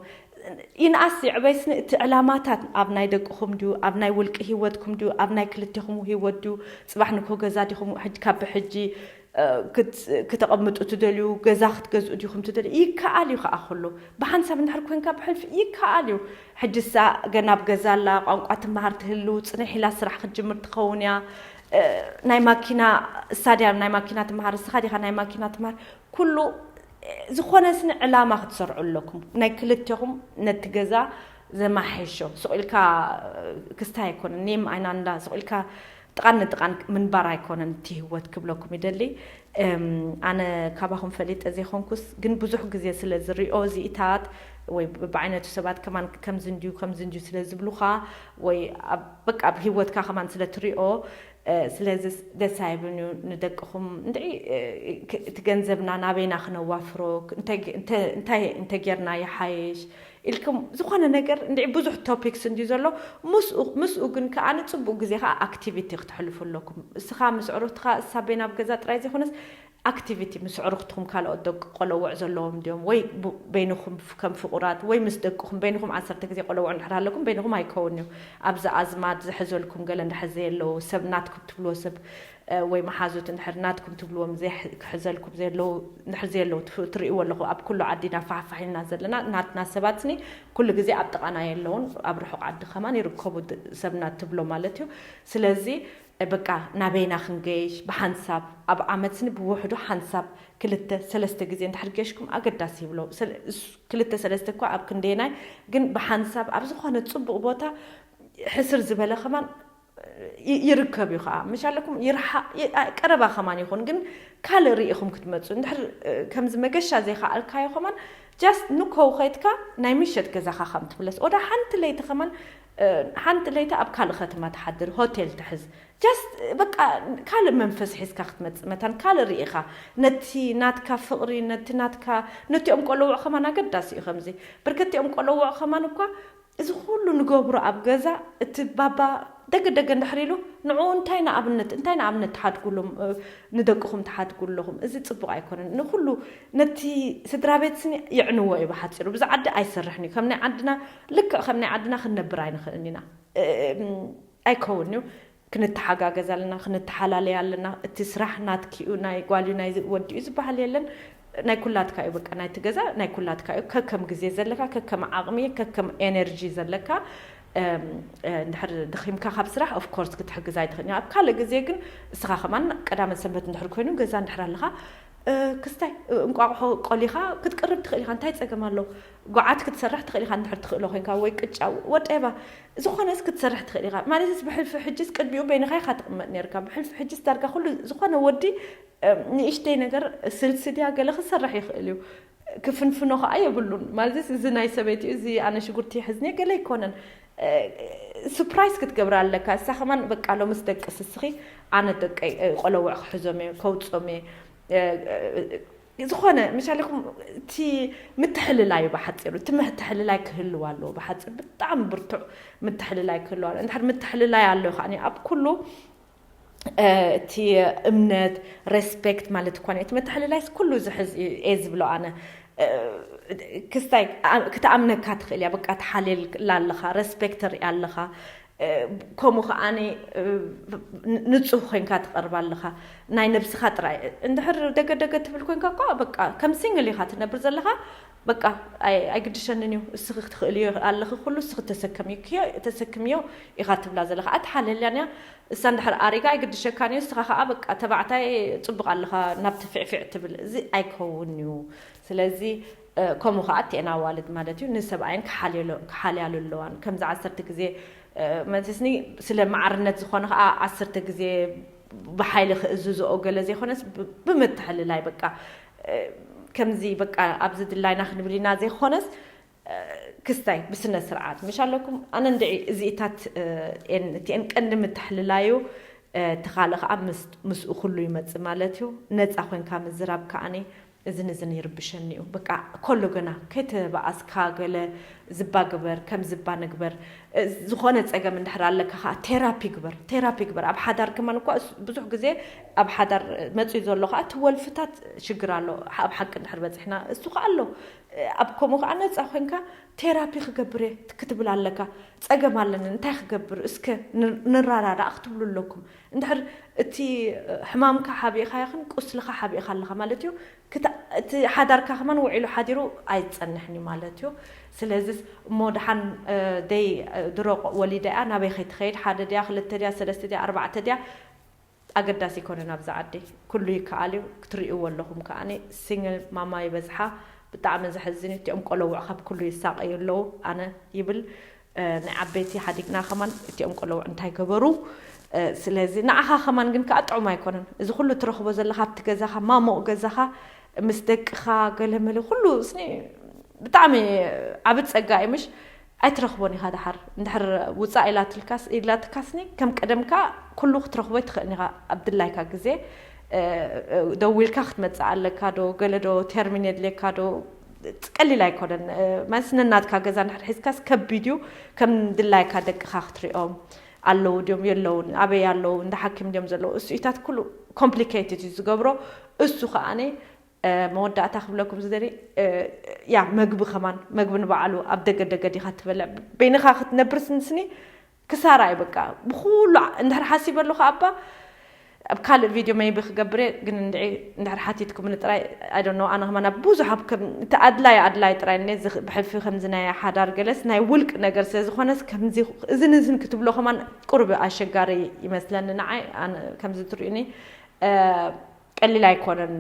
ይንኣስ ይዕበይስኒ እቲ ዕላማታት ኣብ ናይ ደቅኹም ድዩ ኣብ ናይ ውልቂ ህይወትኩም ድዩ ኣብ ናይ ክልቴኹም ህይወት ድዩ ፅባሕ ንኮ ገዛ ዲኹም ካብ ብሕጂ ክተቐምጡ ትደልዩ ገዛ ክትገዝኡ ዲኹም ትደልዩ ይከኣል እዩ ከዓ ኩሉ ብሓንሳብ እንድሕር ኮንካ ብሕልፊ ይከኣል እዩ ሕጂ ሳ ገና ኣብ ገዛ ኣላ ቋንቋ ትመሃር ትህልው ፅንሕ ኢላ ስራሕ ክትጅምር ትኸውን እያ ናይ ማኪና እሳ ድያ ናይ ማኪና ትመሃር እስኻ ዲኻ ናይ ማኪና ትመሃር ኩሉ ዝኾነ ስኒ ዕላማ ክትሰርዑ ኣለኩም ናይ ክልቴኹም ነቲ ገዛ ዘማሐሾ ስቕ ኢልካ ክስታይ ኣይኮነን ኔም ኣይናንዳ ስቕ ኢልካ ጥቓን ንጥቓን ምንባር ኣይኮነን እቲ ህይወት ክብለኩም ይደሊ ኣነ ካባኹም ፈሊጠ ዘይኮንኩስ ግን ብዙሕ ግዜ ስለ ዝሪኦ እዚኢታት ወይ ብዓይነቱ ሰባት ከማን ከምዚ እንድዩ ከምዚ እንድዩ ስለ ዝብሉኻ ወይ በቃ ኣብ ህይወትካ ከማን ስለ ትሪኦ ስለዚ ደስ ኣይብልን እዩ ንደቅኹም እንድዒ እቲ ገንዘብና ናበይና ክነዋፍሮ እንታይ እንተጌርና ይሓይሽ ኢልኩም ዝኾነ ነገር እንድዒ ብዙሕ ቶፒክስ እንድዩ ዘሎ ምስኡ ግን ከዓ ንፅቡቅ ግዜ ከዓ ኣክቲቪቲ ክትሕልፉ ኣለኩም እስኻ ምስ ዕሩትኻ እሳ በይና ኣብ ገዛ ጥራይ ዘይኮነስ ኣክቲቪቲ ምስ ዕሩኽትኹም ካልኦት ደቂ ቆለውዕ ዘለዎም ድዮም ወይ በይንኹም ከም ፍቑራት ወይ ምስ ደቅኹም በይንኹም ዓሰርተ ግዜ ቆለውዕ እንድሕር ኣለኩም በይንኹም ኣይከውን እዩ ኣብዚ ኣዝማድ ዝሕዘልኩም ገለ እንድሕር ዘየለዉ ሰብ ናትኩም ትብልዎ ሰብ ወይ መሓዙት እንድሕር ናትኩም ትብልዎም ክሕዘልኩም ዘየለዉ እንድሕር ዘየለዉ ትርእይዎ ኣለኹ ኣብ ኩሉ ዓዲና ፋሕፋሕ ኢልና ዘለና ናትና ሰባትኒ ኩሉ ግዜ ኣብ ጥቓና የለውን ኣብ ርሑቕ ዓዲ ከማን ይርከቡ ሰብ ናት ትብሎ ማለት እዩ ስለዚ በቃ ናበይና ክንገይሽ ብሓንሳብ ኣብ ዓመት ስኒ ብውሕዱ ሓንሳብ ክልተ ሰለስተ ግዜ እንድሕር ገሽኩም ኣገዳሲ ይብሎ ክልተ ሰለስተ እኳ ኣብ ክንደየናይ ግን ብሓንሳብ ኣብ ዝኾነ ፅቡቕ ቦታ ሕስር ዝበለ ከማን ይርከብ እዩ ከዓ ምሻለኩም ይርሓ ቀረባ ከማን ይኹን ግን ካልእ ርኢኹም ክትመፁ እንድሕር ከምዚ መገሻ ዘይከኣልካዮ ከማን just ንኮው ከይትካ ናይ ምሸት ገዛኻ ከም ትምለስ ወደ ሓንቲ ለይቲ ከማን ሓንቲ ለይቲ ኣብ ካልእ ከተማ ትሓድር ሆቴል ትሕዝ just በቃ ካልእ መንፈስ ሒዝካ ክትመፅእ መታን ካልእ ርኢኻ ነቲ ናትካ ፍቕሪ ነቲ ናትካ ነቲኦም ቆለውዕ ከማን ኣገዳሲ እዩ ከምዚ ብርከቲኦም ቆለውዕ ከማን እኳ እዚ ኩሉ ንገብሮ ኣብ ገዛ እቲ ባባ ደገ ደገ እንድሕር ኢሉ ንዕኡ እንታይ ንኣብነት እንታይ ንኣብነት ትሓድጉሎም ንደቅኹም ትሓድጉ ኣለኹም እዚ ፅቡቅ ኣይኮነን ንኩሉ ነቲ ስድራ ቤት ስኒ የዕንዎ እዩ ብሓፂሩ ብዚ ዓዲ ኣይሰርሕን እዩ ከም ናይ ዓድና ልክዕ ከም ናይ ዓድና ክንነብር ኣይንኽእልን ኢና ኣይከውን እዩ ክንተሓጋገዝ ኣለና ክንተሓላለይ ኣለና እቲ ስራሕ ናትኪ እዩ ናይ ጓል እዩ ናይ ወዲ እዩ ዝበሃል የለን ናይ ኩላትካ እዩ በቃ ናይቲ ገዛ ናይ ኩላትካ እዩ ከከም ግዜ ዘለካ ከከም ዓቕሚ ከከም ኤነርጂ ዘለካ እንድሕር ደኺምካ ካብ ስራሕ of course ክትሕግዝ ኣይትኽእል ኣብ ካልእ ግዜ ግን እስኻ ከማን ቀዳመ ሰንበት እንድሕር ኮይኑ ገዛ እንድሕር ኣለኻ ክስታይ እንቋቑሖ ቆሊኻ ክትቅርብ ትኽእል ኢኻ እንታይ ፀገም ኣሎ ጓዓት ክትሰርሕ ትኽእል ኢኻ እንድሕር ትኽእሎ ኮይንካ ወይ ቅጫ whatever ዝኾነስ ክትሰርሕ ትኽእል ኢኻ ማለትስ ብሕልፊ ሕጅስ ቅድሚኡ በይንኻ ኢኻ ትቕመጥ ነርካ ብሕልፊ ሕጅስ ዳርጋ ኩሉ ዝኾነ ወዲ ንእሽተይ ነገር ስልሲ ድያ ገለ ክሰርሕ ይኽእል እዩ ክፍንፍኖ ከዓ የብሉን ማለትስ እዚ ናይ ሰበይቲ እዚ ኣነ ሽጉርቲ ሕዝኒ ገለ ኣይኮነን ሱፕራይዝ ክትገብር ኣለካ እሳ ከማን በቃ ሎምስ ደቂ ስስኺ ኣነ ደቀይ ቆለውዕ ክሕዞም እየ ከውፆም እየ ዝኾነ ምሻለኩም እቲ ምትሕልላዩ ብሓፂሩ እቲ ምትሕልላይ ክህልው ኣለዎ ብሓፂሩ ብጣዕሚ ብርቱዕ ምትሕልላይ ክህልው ኣለዎ እንድሕር ምትሕልላይ ኣሎ ከዓ ኣብ ኩሉ እቲ እምነት ሬስፔክት ማለት እኳ እቲ ምትሕልላይስ ኩሉ ዝሕዝ እየ ዝብሎ ኣነ ክስታይ ክትኣምነካ ትኽእል እያ በቃ ትሓልየላ ኣለኻ ሬስፔክት ተርኢ ኣለኻ ከምኡ ከዓ ንፁህ ኮይንካ ትቐርብ ኣለኻ ናይ ነብስኻ ጥራይ እንድሕር ደገ ደገ ትብል ኮይንካ እኳ በቃ ከም ሲንግል ኢኻ ትነብር ዘለኻ በቃ ኣይግድሸንን እዩ እስኺ ክትኽእልዮ ኣለኺ ኩሉ እስኺ ተሰከምዮ ኢኻ ትብላ ዘለኻ ኣትሓለልያን እያ እሳ እንድሕር ኣሪጋ ኣይግድሸካን እዩ እስኻ ከዓ በቃ ተባዕታይ ፅቡቅ ኣለኻ ናብቲ ፊዕፊዕ ትብል እዚ ኣይከውን እዩ ስለዚ ከምኡ ከዓ እቲአን ኣዋልድ ማለት እዩ ንሰብኣየን ክሓልያሉ ኣለዋን ከምዚ ዓሰርተ ግዜ መለስኒ ስለ ማዕርነት ዝኾነ ከዓ ዓሰርተ ግዜ ብሓይሊ ክእዝዝኦ ገለ ዘይኮነስ ብምትሕልላይ በቃ ከምዚ በቃ ኣብዚ ድላይና ክንብል ኢና ዘይኮነስ ክስታይ ብስነ ስርዓት ምሽ ኣለኩም ኣነ እንድዒ እዚኢታት እቲአን ቀንዲ ምትሕልላዩ እቲ ካልእ ከዓ ምስኡ ኩሉ ይመፅእ ማለት እዩ ነፃ ኮይንካ ምዝራብ ከዓኒ እዝን እዝን ይርብሸኒ እዩ በቃ ከሎ ገና ከይተበኣስካ ገለ ዝባ ግበር ከም ዝባ ንግበር ዝኾነ ፀገም እንድሕር ኣለካ ከዓ ቴራፒ ግበር ቴራፒ ግበር ኣብ ሓዳር ከማን እኳ ብዙሕ ግዜ ኣብ ሓዳር መፅዩ ዘሎ ከዓ እቲ ወልፍታት ሽግር ኣሎ ኣብ ሓቂ እንድሕር በፂሕና እሱ ከዓ ኣሎ ኣብ ከምኡ ከዓ ነፃ ኮይንካ ቴራፒ ክገብር ክትብል ኣለካ ፀገም ኣለኒ እንታይ ክገብር እስከ ንራዳዳእ ክትብሉ ኣለኩም እንድሕር እቲ ሕማምካ ሓቢእካ ይኽን ቁስልካ ሓቢእካ ኣለካ ማለት እዩ እቲ ሓዳርካ ከማን ውዒሉ ሓዲሩ ኣይፀንሕን እዩ ማለት እዩ ስለዚ እሞ ደሓን ደይ ድሮ ወሊዳ እያ ናበይ ከይትኸይድ ሓደ ድያ ክልተ ድያ ሰለስተ ድያ ኣርባዕተ ድያ ኣገዳሲ ይኮነ ናብዛ ዓዲ ኩሉ ይከኣል እዩ ክትርእይዎ ኣለኹም ከዓኒ ሲንግል ማማ ይበዝሓ ብጣዕሚ ዘሕዝን እዩ እቲኦም ቆለውዕ ካብ ኩሉ ይሳቀዩ ኣለዉ ኣነ ይብል ናይ ዓበይቲ ሓዲግና ከማን እቲኦም ቆለውዕ እንታይ ገበሩ ስለዚ ንዓኻ ከማን ግን ከዓ ጥዑም ኣይኮነን እዚ ኩሉ ትረኽቦ ዘለካ ኣብቲ ገዛኻ ማሞቕ ገዛኻ ምስ ደቅኻ ገለመለ ኩሉ ስኒ ብጣዕሚ ዓብ ፀጋ እዩ ምሽ ኣይትረኽቦን ኢኻ ድሓር እንድሕር ውፃእ ኢላትልካስ ኢላትካስኒ ከም ቀደምካ ኩሉ ክትረኽቦ ኣይትኽእልን ኢኻ ኣብ ድላይካ ግዜ ደዊልካ ክትመፅእ ኣለካ ዶ ገለ ዶ ተርሚን የድልየካ ዶ ቀሊል ኣይኮነን ማለት ነናትካ ገዛ እንድሕር ሒዝካስ ከቢድ እዩ ከም ድላይካ ደቅኻ ክትሪኦም ኣለዉ ድዮም የለውን ኣበይ ኣለዉ እንዳ ሓኪም ድዮም ዘለዉ እሱኢታት ኩሉ ኮምፕሊኬትድ እዩ ዝገብሮ እሱ ከዓኒ መወዳእታ ክብለኩም ዝደሊ ያ መግቢ ከማን መግቢ ንባዕሉ ኣብ ደገ ደገ ዲኻ ትበልዕ በይንኻ ክትነብር ስንስኒ ክሳራ እዩ በቃ ብኩሉ እንድሕር ሓሲበ ኣለኹ ኣባ ኣብ ካልእ ቪድዮ መይቢ ክገብር ግን እንድዒ እንድሕር ሓቲትኩምኒ ጥራይ ኣይዶኖ ኣነ ከማን ኣብ ብዙሕ ኣብ ከም እቲ ኣድላይ ኣድላይ ጥራይ እነ ብሕልፊ ከምዚ ናይ ሓዳር ገለስ ናይ ውልቅ ነገር ስለ ዝኾነስ ከምዚ እዝን እዝን ክትብሎ ከማን ቁርብ ኣሸጋሪ ይመስለኒ ንዓይ ከምዚ ትርእዩኒ ቀሊል ኣይኮነን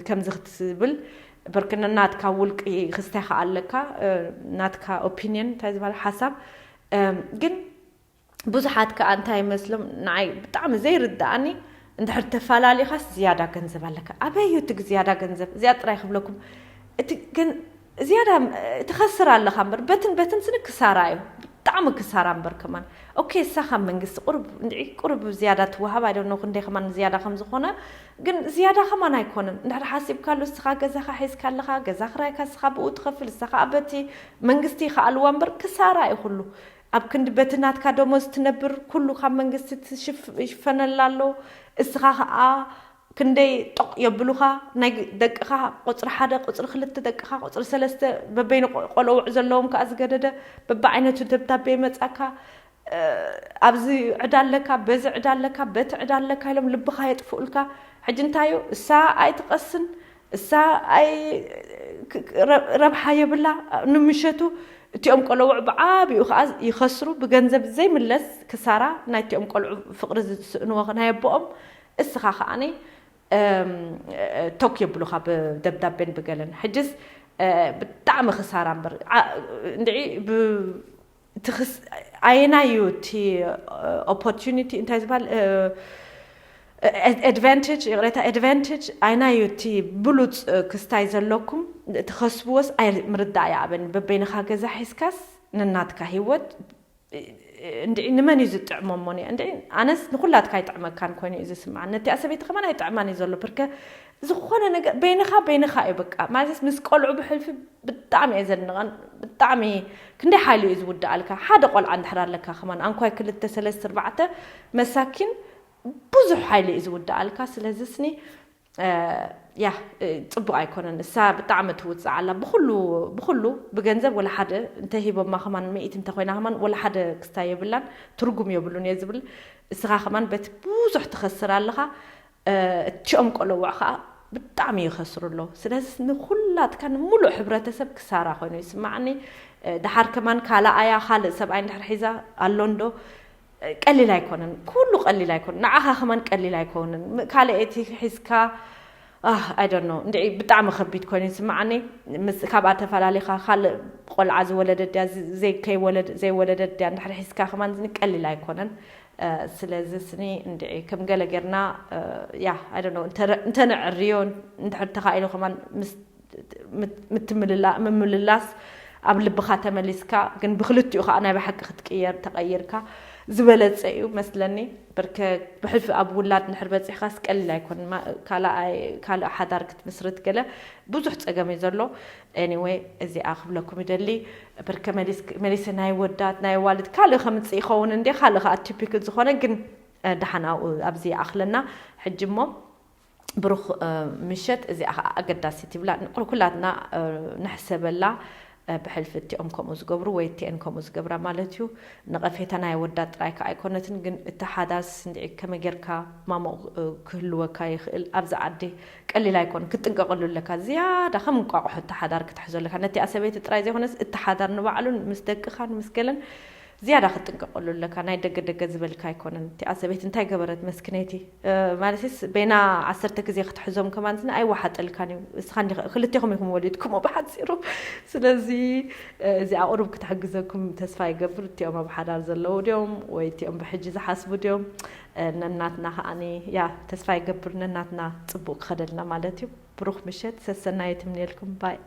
ከምዚ ክትብል በርክነ ናትካ ውልቂ ክስታይ ከዓ ኣለካ ናትካ ኦፒኒየን እንታይ ዝበሃል ሓሳብ ግን ብዙሓት ከኣ እንታይ ይመስሎም ንዓይ ብጣዕሚ ዘይርድኣኒ፣ እንድሕር ተፈላሊኻስ ዝያዳ ገንዘብ ኣለካ። ኣበይ እዩ እቲ ዝያዳ ገንዘብ? እዚኣ ጥራይ ክብለኩም። እቲ ግን ዝያዳ ትኸስር ኣለኻ እምበር፣ በትን በትን ስኒ ክሳራ እዩ። ብጣዕሚ ክሳራ እምበር ከማን። ኦኬ፣ እሳ ካብ መንግስቲ ቁርብ፣ እንድዒ ቁርብ ዝያዳ ትወሃብ፣ ኣይደኖ ክንደይ ከማን ዝያዳ ከም ዝኾነ፣ ግን ዝያዳ ከማን ኣይኮነን። እንድሕር ሓሲብካሉ፣ እስኻ ገዛኻ ሒዝካ ኣለኻ፣ ገዛ ክራይካ እስኻ ብኡ ትኸፍል፣ እሳ ከዓ በቲ መንግስቲ ይኸኣልዋ እምበር ክሳራ እዩ ኩሉ። ኣብ ክንዲ በቲ ናትካ ደሞዝ ትነብር፣ ኩሉ ካብ መንግስቲ ትሽፍ-፣ ይሽፈነላ ኣሎ። እስኻ ከዓ ክንደይ ጦቕ የብሉኻ፣ ናይ ደቅኻ ቁፅሪ ሓደ፣ ቁፅሪ ክልተ ደቅኻ፣ ቁፅሪ ሰለስተ በበይኑ ቆ-፣ ቆለውዕ ዘለዎም ከዓ ዝገደደ በብዓይነቱ ደብዳቤ ይመፃካ። እ፣ ኣብዚ ዕዳ ኣለካ፣ በዚ ዕዳ ኣለካ፣ በቲ ዕዳ ኣለካ ኢሎም ልብኻ የጥፍኡልካ። ሕጂ እንታይ እዩ? እሳ ኣይትቐስን፣ እሳ ኣይ-፣ ክ-፣ ክ-፣ ረ-፣ ረብሓ የብላ። ንምሸቱ እቲኦም ቆለውዕ ብዓቢኡ ከዓ ይኸስሩ፣ ብገንዘብ ዘይምለስ ክሳራ ናይቲኦም ቆልዑ ፍቕሪ ዝስእንዎ ናይ ኣቦኦም። እስኻ ከዓኒ፣ እም፣ ቶክ የብሉኻ ብደብዳቤን ብገለን። ሕጅስ፣ እ፣ ብጣዕሚ ክሳራ እምበር። ዓ-፣ እንድዒ ብ-፣ ትኽስ-፣ ኣየናይ እዩ እቲ፣ እ፣ ኦፖርቹኒቲ እንታይ ዝበሃል፣ እ፣ እ፣ ኣድቫንቴጅ፣ ይቕሬታ፣ ኣድቫንቴጅ ኣየናይ እዩ እቲ ብሉፅ፣ እ፣ ክስታይ ዘለኩም ትኸስብዎስ ኣይ-፣ ምርዳእ ይኣበኒ። በበይንኻ ገዛ ሒዝካስ ነናትካ ህይወት፣ እ፣ እ፣ እንድዒ ንመን እዩ ዝጥዕሞ እሞ? እንድዒ ኣነስ ንኹላትካ ኣይጥዕመካን ኮይኑ እዩ ዝስምዓኒ። ነቲኣ ሰበይቲ ከማን ኣይጥዕማን እዩ ዘሎ። ብርከ ዝኾነ ነገር በይንኻ፣ በይንኻ እዩ በቃ። ማለትስ ምስ ቆልዑ ብሕልፊ ብጣዕሚ እየ ዘድንቐን። ብጣዕሚ ክንደይ ሓይሊ እዩ ዝውድኣልካ። ሓደ ቆልዓ እንድሕር ኣለካ ከማን፣ ኣንኳይ ክልተ፣ ሰለስተ፣ ኣርባዕተ መሳኪን ብዙሕ ሓይሊ እዩ ዝውድኣልካ። ስለዚ ስኒ፣ እ፣ ያ፣ እ፣ ጽቡቕ ኣይኮነን። እሳ ብጣዕሚ ትውጽእ ኣላ። ብኹሉ፣ ብኹሉ፣ ብገንዘብ ወላ ሓደ እንተ ሂቦማ ከማን፣ ሚእቲ እንተ ኮይና ከማን፣ ወላ ሓደ ክስታይ የብላን። ትርጉም የብሉን እየ ዝብል። እስኻ ከማን በቲ ብዙሕ ትኸስር ኣለኻ። እ፣ እቲኦም ቆለውዕ ኸዓ ብጣዕሚ ይኸስሩ ኣለዉ። ስለዚ ንኹላትካ፣ ንምሉእ ሕብረተሰብ ክሳራ ኮይኑ ይስምዓኒ። እ፣ ደሓር ከማን ካልኣያ፣ ካልእ ሰብኣይ እንድሕር ሒዛ ኣሎ እንዶ፣ እ፣ ቀሊል ኣይኮነን። ኩሉ ቀሊል ኣይኮነን። ንዓኻ ከማን ቀሊል ኣይኮነን። ም-፣ ካልኣይቲ ሒዝካ፣ ኣህ፣ I don't know፣ እንድዒ ብጣዕሚ ከቢድ ኮይኑ ይስምዓኒ። ምስ፣ ካብኣ ተፈላሊኻ ካልእ ቆልዓ ዝወለደት ድያ፣ ዝ-፣ ዘይ-፣ ከይወለድ-፣ ዘይወለደት ድያ እንድሕር ሒዝካ ከማን ዝኒ ቀሊል ኣይኮነን። እ፣ ስለዚ ስኒ እንድዒ ከም ገለ ጌርና፣ እ፣ ያ፣ I don't know፣ እንተ-፣ እንተነዕርዮ፣ እንድሕር ተኻኢሉ ከማን ምስ ምት-፣ ምትምልላ-፣ ምምልላስ ኣብ ልብኻ ተመሊስካ፣ ግን ብክልቲኡ ከዓ ናይ ብሓቂ ክትቅየር ተቐይርካ ዝበለጸ እዩ መስለኒ። ብርከ ብሕልፊ ኣብ ውላድ እንድሕር በጺሕካስ ቀሊል ኣይኮንን። ማ-፣ ካልኣይ፣ ካልእ ሓዳር ክትምስርት ገለ ብዙሕ ጸገም እዩ ዘሎ። ኤኒወይ፣ እዚኣ ክብለኩም ይደሊ። ብርከ መሊስ-፣ መሊሰ ናይ ወዳት፣ ናይ ኣዋልድ ካልእ ከምጽእ ይኸውን እንዴ? ካልእ ከዓ ቲፒክል ዝኾነ ግን፣ እ፣ ደሓን ኣብኡ፣ ኣብዚ ይኣኽለና። ሕጂ እሞ ብሩኽ፣ እ፣ ምሸት። እዚኣ ኸዓ ኣገዳሲት ይብላ። ንቁር-፣ ኩላትና፣ እ፣ ንሕሰበላ፣ እ፣ ብሕልፊ እቲኦም ከምኡ ዝገብሩ ወይ እቲአን ከምኡ ዝገብራ ማለት እዩ። ነቐፌታ ናይ ኣወዳት ጥራይ ከኣ ኣይኮነትን፣ ግን እቲ ሓዳርስ እንድዒ ከመይ ጌርካ ማሞቕ፣ እ፣ ክህልወካ ይኽእል? ኣብዚ ዓዲ ቀሊል ኣይኮን፣ ክትጥንቀቐሉ ኣለካ። ዝያዳ ከም እንቋቑሖ እቲ ሓዳር ክትሕዞ ኣለካ። ነቲኣ ሰበይቲ ጥራይ ዘይኮነስ እቲ ሓዳር ንባዕሉን ምስ ደቅኻን ምስ ገለን ዝያዳ ክትጥንቀቐሉ ኣለካ። ናይ ደገ ደገ ዝበልካ ኣይኮነን። እቲኣ ሰበይቲ እንታይ ገበረት መስክነይቲ? እ፣ ማለትስ በይና ዓሰርተ ግዜ ክትሕዞም ከማን ስኒ ኣይወሓጠልካን እዩ። እስኻ እንዲኻ፣ ክልቴኹም ኢኹም ወሊድኩሞ ብሓጺሩ። ስለዚ፣ እ፣ እዚኣ ቁሩብ ክትሕግዘኩም ተስፋ ይገብር። እቲኦም ኣብ ሓዳር ዘለዉ ድዮም ወይ እቲኦም ብሕጂ ዝሓስቡ ድዮም? እ፣ ነናትና ከኣኒ፣ ያ፣ ተስፋ ይገብር ነናትና ጽቡቕ ክኸደልና ማለት እዩ። ብሩኽ ምሸት፣ ሰሰናዩ ትምንየልኩም። ባይ።